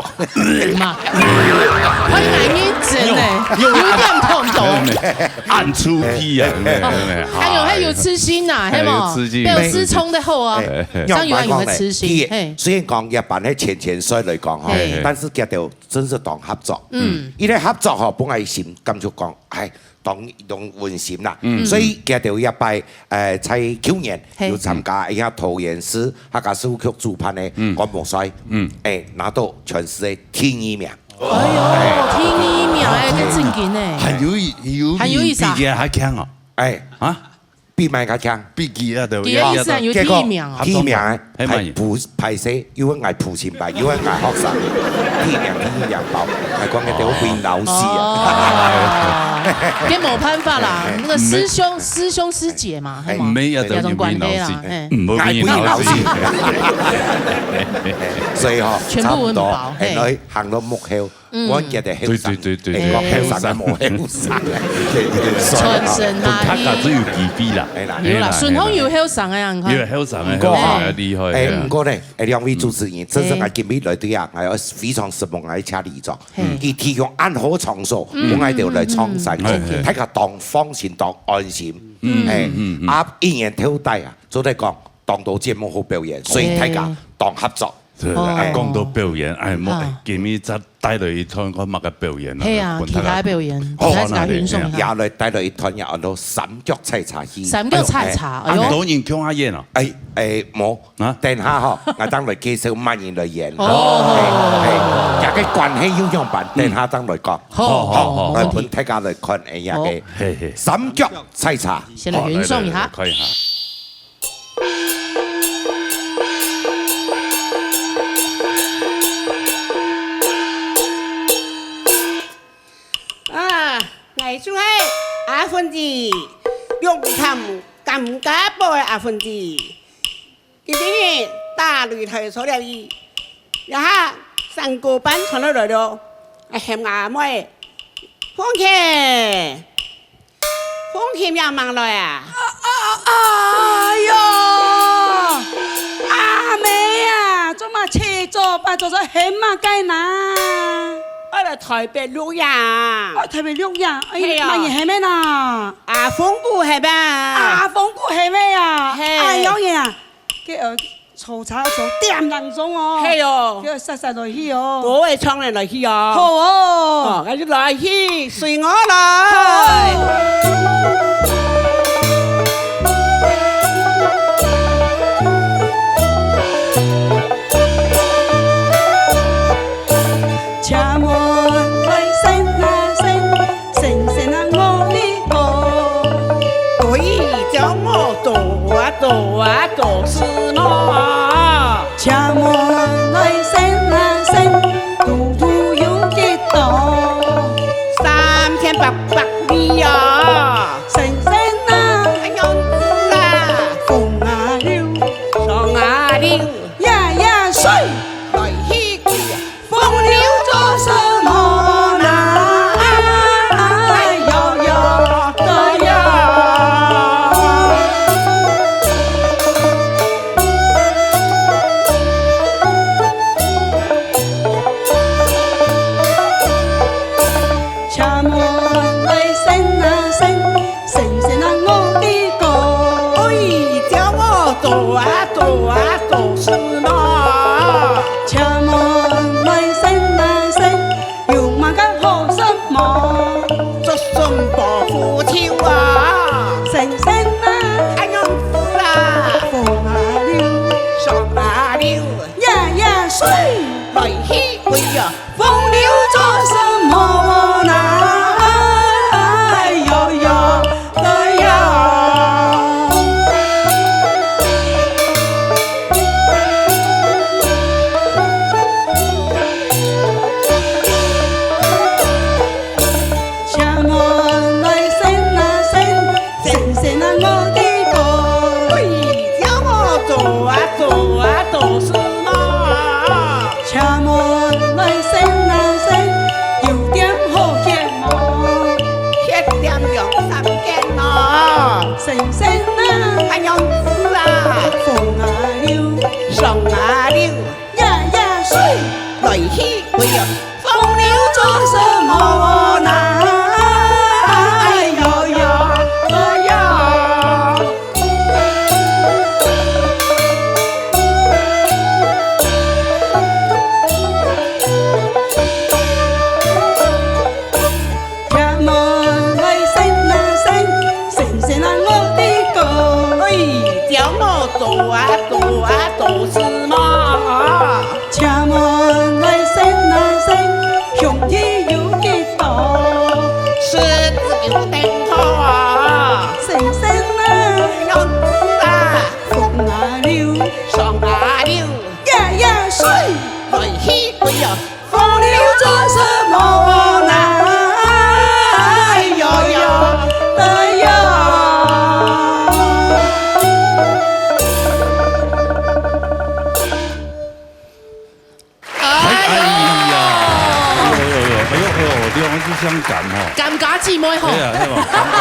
嘛，很難認真欸，有，有，有點忒多。暗出氣啊，有沒有，有沒有？還有，還有痴心吶，嘿嘛，還有痴心。表示衝得好啊，哎，這樣有，還有个痴心，嘿。雖然講一般个淺淺水來講吼，嘿。但是佢兜真是當合作。嗯。因為合作吼，本來心感覺講，哎，當，當溫馨啦。嗯。所以佢兜一擺，呃，在舊年，嘿。有參加一下桃園市客家事務局主辦个，嗯。觀摩賽，嗯。哎，拿到全市个第二名。 哎喲，第二名欸，真正經欸。還有一，有一，還有一啥？比佢還強哦。哎，啊？比麼个強？比佢啊，對不對？第一名啊，有第一名哦。結果第一名欸，還不，敗勢，因為𠊎不清白，因為𠊎學生，第一名，第一名包，𠊎講个都分老師啊。哦，這無辦法啦，哎，哎。那個師兄，師兄師姐嘛，哎，嘿嘛，沒有，有種關係啦，哎。無分老師。所以吼，全部分包，差不多，嘿。哎，來行到目後， 嗯。阮覺得後生，對，對，對，對，哎，講後生啊，無後生啊，對，對，對，傳承下去。大家都有機會啦。哎啦，有啦，哎啦，順風有後生个人，你看。有後生个，毋過哈，後生个厲害，哎，對啊。毋過呢，哎，兩位主持人，真正啊，哎。今日來對啊，哎，非常承蒙𠊎車里長，嘿。佢提供恁好場所，嗯。分𠊎兜來唱山歌，嗯，嗯，嗯。大家當放心，當安心。嗯，哎，嗯，嗯，嗯。啊，一年頭戴啊，做得講，當多節目好表演，所以大家當合作。哎。 對，哦。啊，講到表演，哎，莫，啊。今日再帶來一段看麼个表演啊，係啊，分大家其他表演，好，其他，其他欣賞一下。也來帶來一段也安到三腳採茶戲。三腳採茶，哎喲。哎喲。啊，當多人共下演啊？哎，哎，無，啊？等下吼，𠊎等來介紹麼人來演。哦。哎，哎，這个關係有樣般，等下等來講。好，好，好，好，來分大家來看，哎，這个好。嘿，嘿。三腳採茶。先來欣賞一下。好，來，來，來，看一下。 啊，𠊎就係阿芬姊，龍潭甘家堡个阿芬姊。今日打擂台坐了椅，這下山歌班傳落來了，𠊎喊阿妹，鳳姐。 鳳姐也吂來啊？啊，啊，啊，哎喲，阿妹啊，做麼七早八早在喊麼个呢？愛來台北錄影。哦，台北錄影，哎，係啊。麼人喊个呢？阿峰哥喊个。阿峰哥喊个啊？係。哎喲呀，該，呃， 坐車坐點零鐘哦。係哦。叫煞煞落去哦。歌仔唱了落去哦。好哦。哦，該就來去，隨我來。好。三千八百里啊！做什麼？做什麼苦愁啊？先生啊，哎喲，苦啦！風啊溜，霜啊溜，夜夜水，來去歸啊！風流做什麼呢？哎喲喲，哎呀！請問來先啊先，先生啊，我的哥。喂，叫我做啊做啊做事嘛。請問來先啊先，有點好歇無？歇點兩三天咯。先生啊，哎喲，苦啦！風啊溜，霜啊溜，夜夜水，來去歸啊！ 風流做什麼呢？哎喲喲，哎呀！天门外神啊神，神仙啊我的哥。哎，叫我做啊做啊做事嘛。 请问来先啊先，兄弟有幾多？獅子有點多啊。先生啊，要死啊！風啊溜，霜啊溜，夜夜水，來去歸啊！風流做什麼呢？哎喲喲，哎呀！ 哎，哎呀，哎呦，哎呦，哎呦，哎呦，兩个係相感吼。感家姊妹吼。哎呀，哎呦，感家，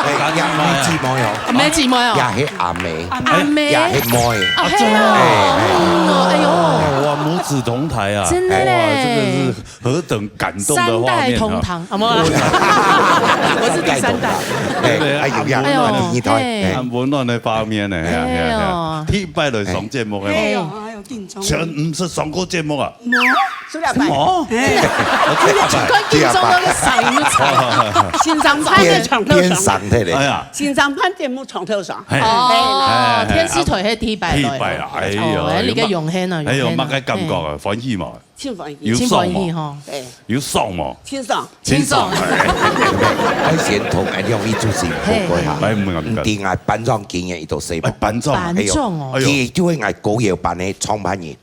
感家姊妹啊。姊妹哦。啊，毋係姊妹哦。也係阿妹，阿妹。也係妹。啊，係啊。哎，哎。嗯哦，哎呦。哎，哇，母子同台啊。真的嘞。哇，這個是何等感動的畫面啊。三代同堂，啊，沒有啦。我是第三代。哎，哎，有影，哎呦，第二代，哎。哎。很溫暖的畫面呢，哎呀，哎呀，哎呀。哎呦。第一擺來上節目的嘛。哎呦。 緊張。全毋識上過節目啊？無，做了擺。無？哎，我做了擺。緊張到个聲音都唱。先生辦个，邊，邊上个咧。哎呀。先生辦節目長頭上。嘿。哦，哎，天使台係第一擺來。第一擺啊，哎喲，哦，哎，你个榮幸啊，哎喲，榮幸啊。麼个感覺啊？哎。歡喜嘛？真歡喜。有爽嘛？真歡喜吼。哎。有爽嘛？真爽。真爽。哎，先同，哎，兩位主持人報告一下。嘿。哎，毋敢，毋敢。你知啊，班長今年幾多歲無？哎，班長。班長哦。哎喲。佢就係𠊎歌謠班个創辦人。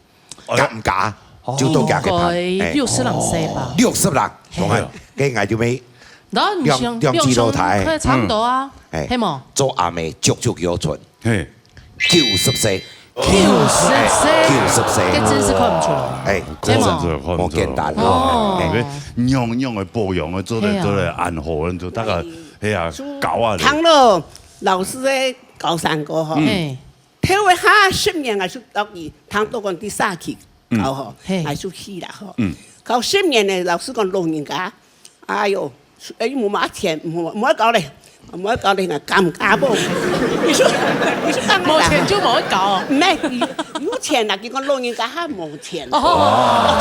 哎喲。感家，哦。就到佢个班，應該六十零歲吧。哎。六十零，同學，哎喲。該𠊎就沒，那你想，兩，兩姊老弟。兩兄弟差不多啊，哎，係無？做阿妹足足有存，嘿。九十歲。九十歲。哎，九十歲。這真是看毋出來。哎，看毋出來，看毋出來。無簡單。哦。哎。你看，樣樣个保養个，做得，係啊。做得恁好，就大概，哎呀，係啊，就高啊。聽了老師个高山歌吼，嗯。嘿。 頭一下十年，𠊎就到佢，聽到講第三期，嗯。搞吼，嘿。𠊎就去啦吼。嗯。搞十年呢，老師講老人家，哎喲，哎，無麼錢，無，無愛搞咧，無愛搞咧，𠊎感覺無。你說，你說，當然啦。無錢就無愛搞哦。毋係，有，有錢啦，佢講老人家還無錢。哦。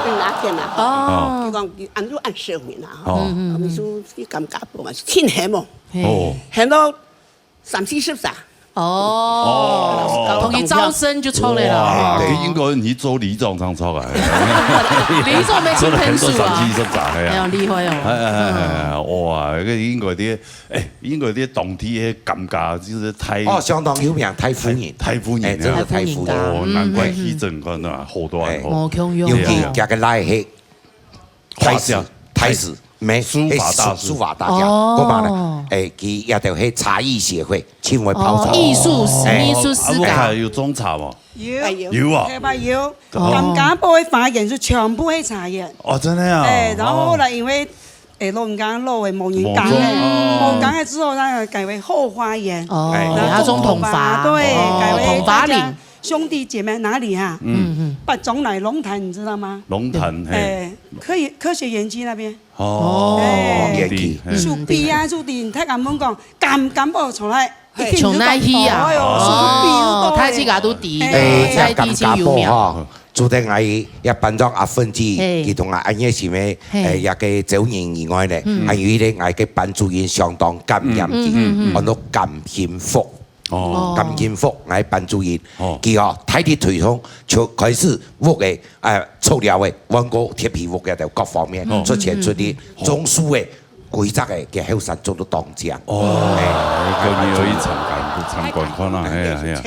嗯，拿錢啦。哦。佢講，佢恁樣恁少年啦，吼。哦。嗯，嗯，嗯。你說，你感覺無嘛，盡險哦。嘿。哦。很多 三四十歲。哦，哦。同佢招生就出來了。哇，對。佢應該去做里長正著啊。里長無清貧苦啊。做了很多三四十歲，哎呀。哎呀，厲害哦。哎，哎，哎，哎，嗯。哇，該應該在，哎，應該在當地个感覺，就係大，哦，相當有名，大夫人。大夫人，哎，真係大夫人。大夫人家。哦，難怪氣質看啊，嗯，嗯，嗯。好多人好。哎。無共樣哦。尤其佢个倈仔係 大師，畫家。大師，無，書法大師。係書，書法大家，哦。該班呢，哎，佢也就係茶藝協會，盡會泡茶。哦，藝術，哎。藝術思考。啊，屋下有種茶無？有。哎，有。有啊。係吧，有。哦。感家埔个花園就全部係茶園。哦，真的啊？哎，然後後來因為，哦。哎，老人家老了，無人耕了，無種，哦。無人耕了之後，那個改為後花園。哦，哎。然後種桃花，對，哦，改為大家 桃花林。兄弟姐妹哪裡啊？嗯。嗯，嗯。八張犁龍潭，你知道嗎？龍潭，嘿。哎，科學，科學園區那邊。哦，哎。園區。嘿。樹皮啊，樹皮，你太敢問講，感，感覺出來，嘿。一聽就講，從哪去啊？哎喲，樹皮都哦，大家都知，哎。哎，在地真有名。感覺無吼，除忒𠊎也頒獎阿芬姊，嘿。佢同𠊎恁熱心个，嘿。誒，一個招人以外呢，嗯。還有一個𠊎个班主任相當感念佢，嗯，嗯，嗯。安到甘興福。哦。甘興福，𠊎班主任，哦。佢哦，大力推動，就開始屋个，誒，塑料个，換過鐵皮屋个各方面，哦。出錢出力，嗯。種樹个， 規則个，佢後生做到當靚。哦，哎，我今年有去參觀，參觀看啊，哎呀，哎呀。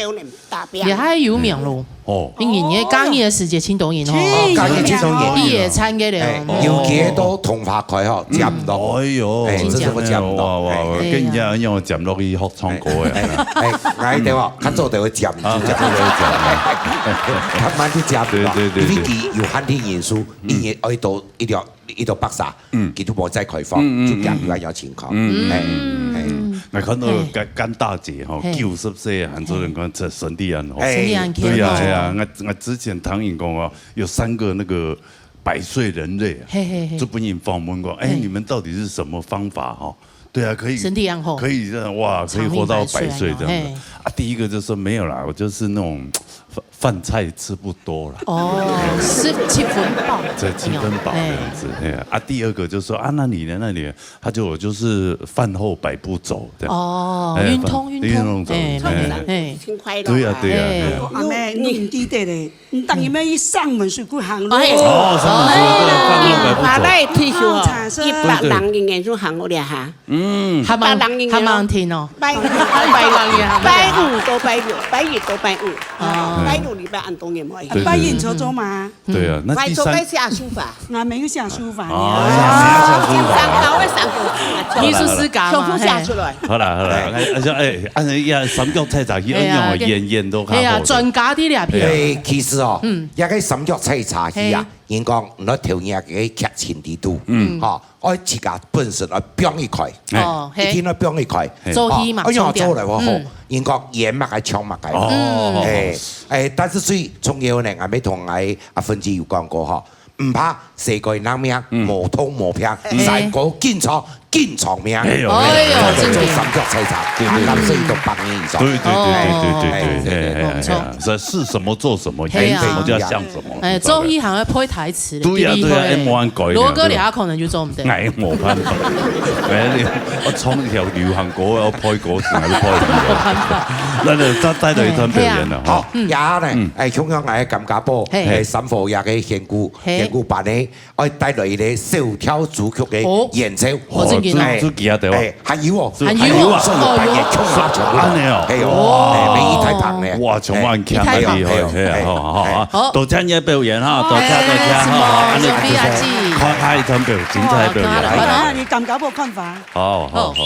也還有名咯。哦。因為你假日个時節，青島人吼，哦，假日青島人。佢也參加了。哎，尤其到桐花開吼，嗯。尖落。哎喲，哎，真正。這是我尖落。哇，哇，哇，哎。跟人家一樣尖落去學唱歌个。哎，哎，哎，對吧？較早就會尖，啊，就尖。較早就會尖。慢慢就尖落。對，對，對，對。因為佢有限定人數，嗯。一年愛到一條，一條白沙。 嗯。佢都無再開放，嗯，嗯，就變成這樣情況。嗯，嗯，哎，嗯。哎。𠊎看到甘，嘿。甘大姐吼，嘿。九十歲，還做人講這身體恁好。哎。身體恁健康。對呀，對呀，𠊎，𠊎之前聽人講哦，有三個那個百歲人類啊，嘿，嘿，嘿。就分人訪問過，哎，嘿。你們到底是什麼方法哈？對啊，可以，身體恁好。可以這樣，哇，可以活到百歲這樣子。長命百歲啊，嘿。啊，第一個就說沒有啦，我就是那種 飯，飯菜吃不多啦。哦，是七分飽。這七分飽這樣子，哎。嘿，啊，第二個就說，啊，那你呢？那你呢？他就，我就是飯後百步走，這樣。哦，哎，運動，運動，運動走，哎，哎。嘿。輕快樂啊。對呀，對呀，哎。對呀。阿妹，你毋記得咧？你逐日愛去上門水庫行路。哎。哦，上門水庫，對，飯後百步走。哎，爬來退休哦，哦，一百零一年就行過了哈。 嗯。還蠻，一百零一年哦。還蠻挺哦。拜，拜，拜五到拜六，拜一到拜五。哦。拜六禮拜恁多人無去。對，對，對。拜一做做嘛。對啊，那第三，拜一做拜寫書法。𠊎沒有寫書法呢。哦，沒有寫書法。上高的上高。藝術家嘛，手寫出來。嘿。好啦，好啦，哎，哎，哎，哎呀，三腳採茶去，哎呀，哎呀，演，演都看過。哎呀，專家的兩片。哎，其實哦，嗯。這個三腳採茶去啊，嘿。人講，你要投入這個劇情裡肚，嗯。吼， 愛自家本身愛放一開，哦，嘿。一定愛放一開。嘿。做戲嘛，哦，哎呀，重點。做來我好，嗯。人講演麼个唱麼个。哦。哎，哎，但是最重要呢，𠊎也同𠊎阿芬姊有講過吼，毋怕世界人命，嗯。無痛無病，嗯。賽過緊唱，緊長命。哎喲，哎喲，做，做三腳採茶，對，對，對。啊，敢說一個百年以上。對，對，對，對，對，對，哦。哎，對，對，對，哎，哎，哎，沒錯。所以是什麼做什麼，嘿啊。演什麼就要像什麼。 哎，做戲還愛背台詞咧，對呀，對呀，對不對？哎，無恁改呢，羅哥對吧？倈可能就做毋得。哎，無辦法。哎，你，我唱一條流行歌，我背歌詞還是背毋得。無辦法。那就再帶來一段表演了，嘿，嘿啊。哈。好，嗯。這下呢，嗯。哎，像樣來甘家寶，嘿。哎，三和這個選舉，嘿。選舉辦呢，愛帶來一個小調主曲个演奏。哦。哦，真緊哦。哎，這，這期啊，對吧？哎， 還有哦，還有哦。還有哦，所以有半夜衝啊，衝啊。哦，有。恁樣哦。係哦，哦。哎，每一台旁呢。哇，充滿強的厲害，哎，係啊，哎，好，好，好。好。多謝你的表演哈，多謝，哎，多謝哈，什麼，恁樣，小弟啊，姐。看下一場表演，精彩的表演。好，好，好。啊，你感覺無看法？好，好，好。好。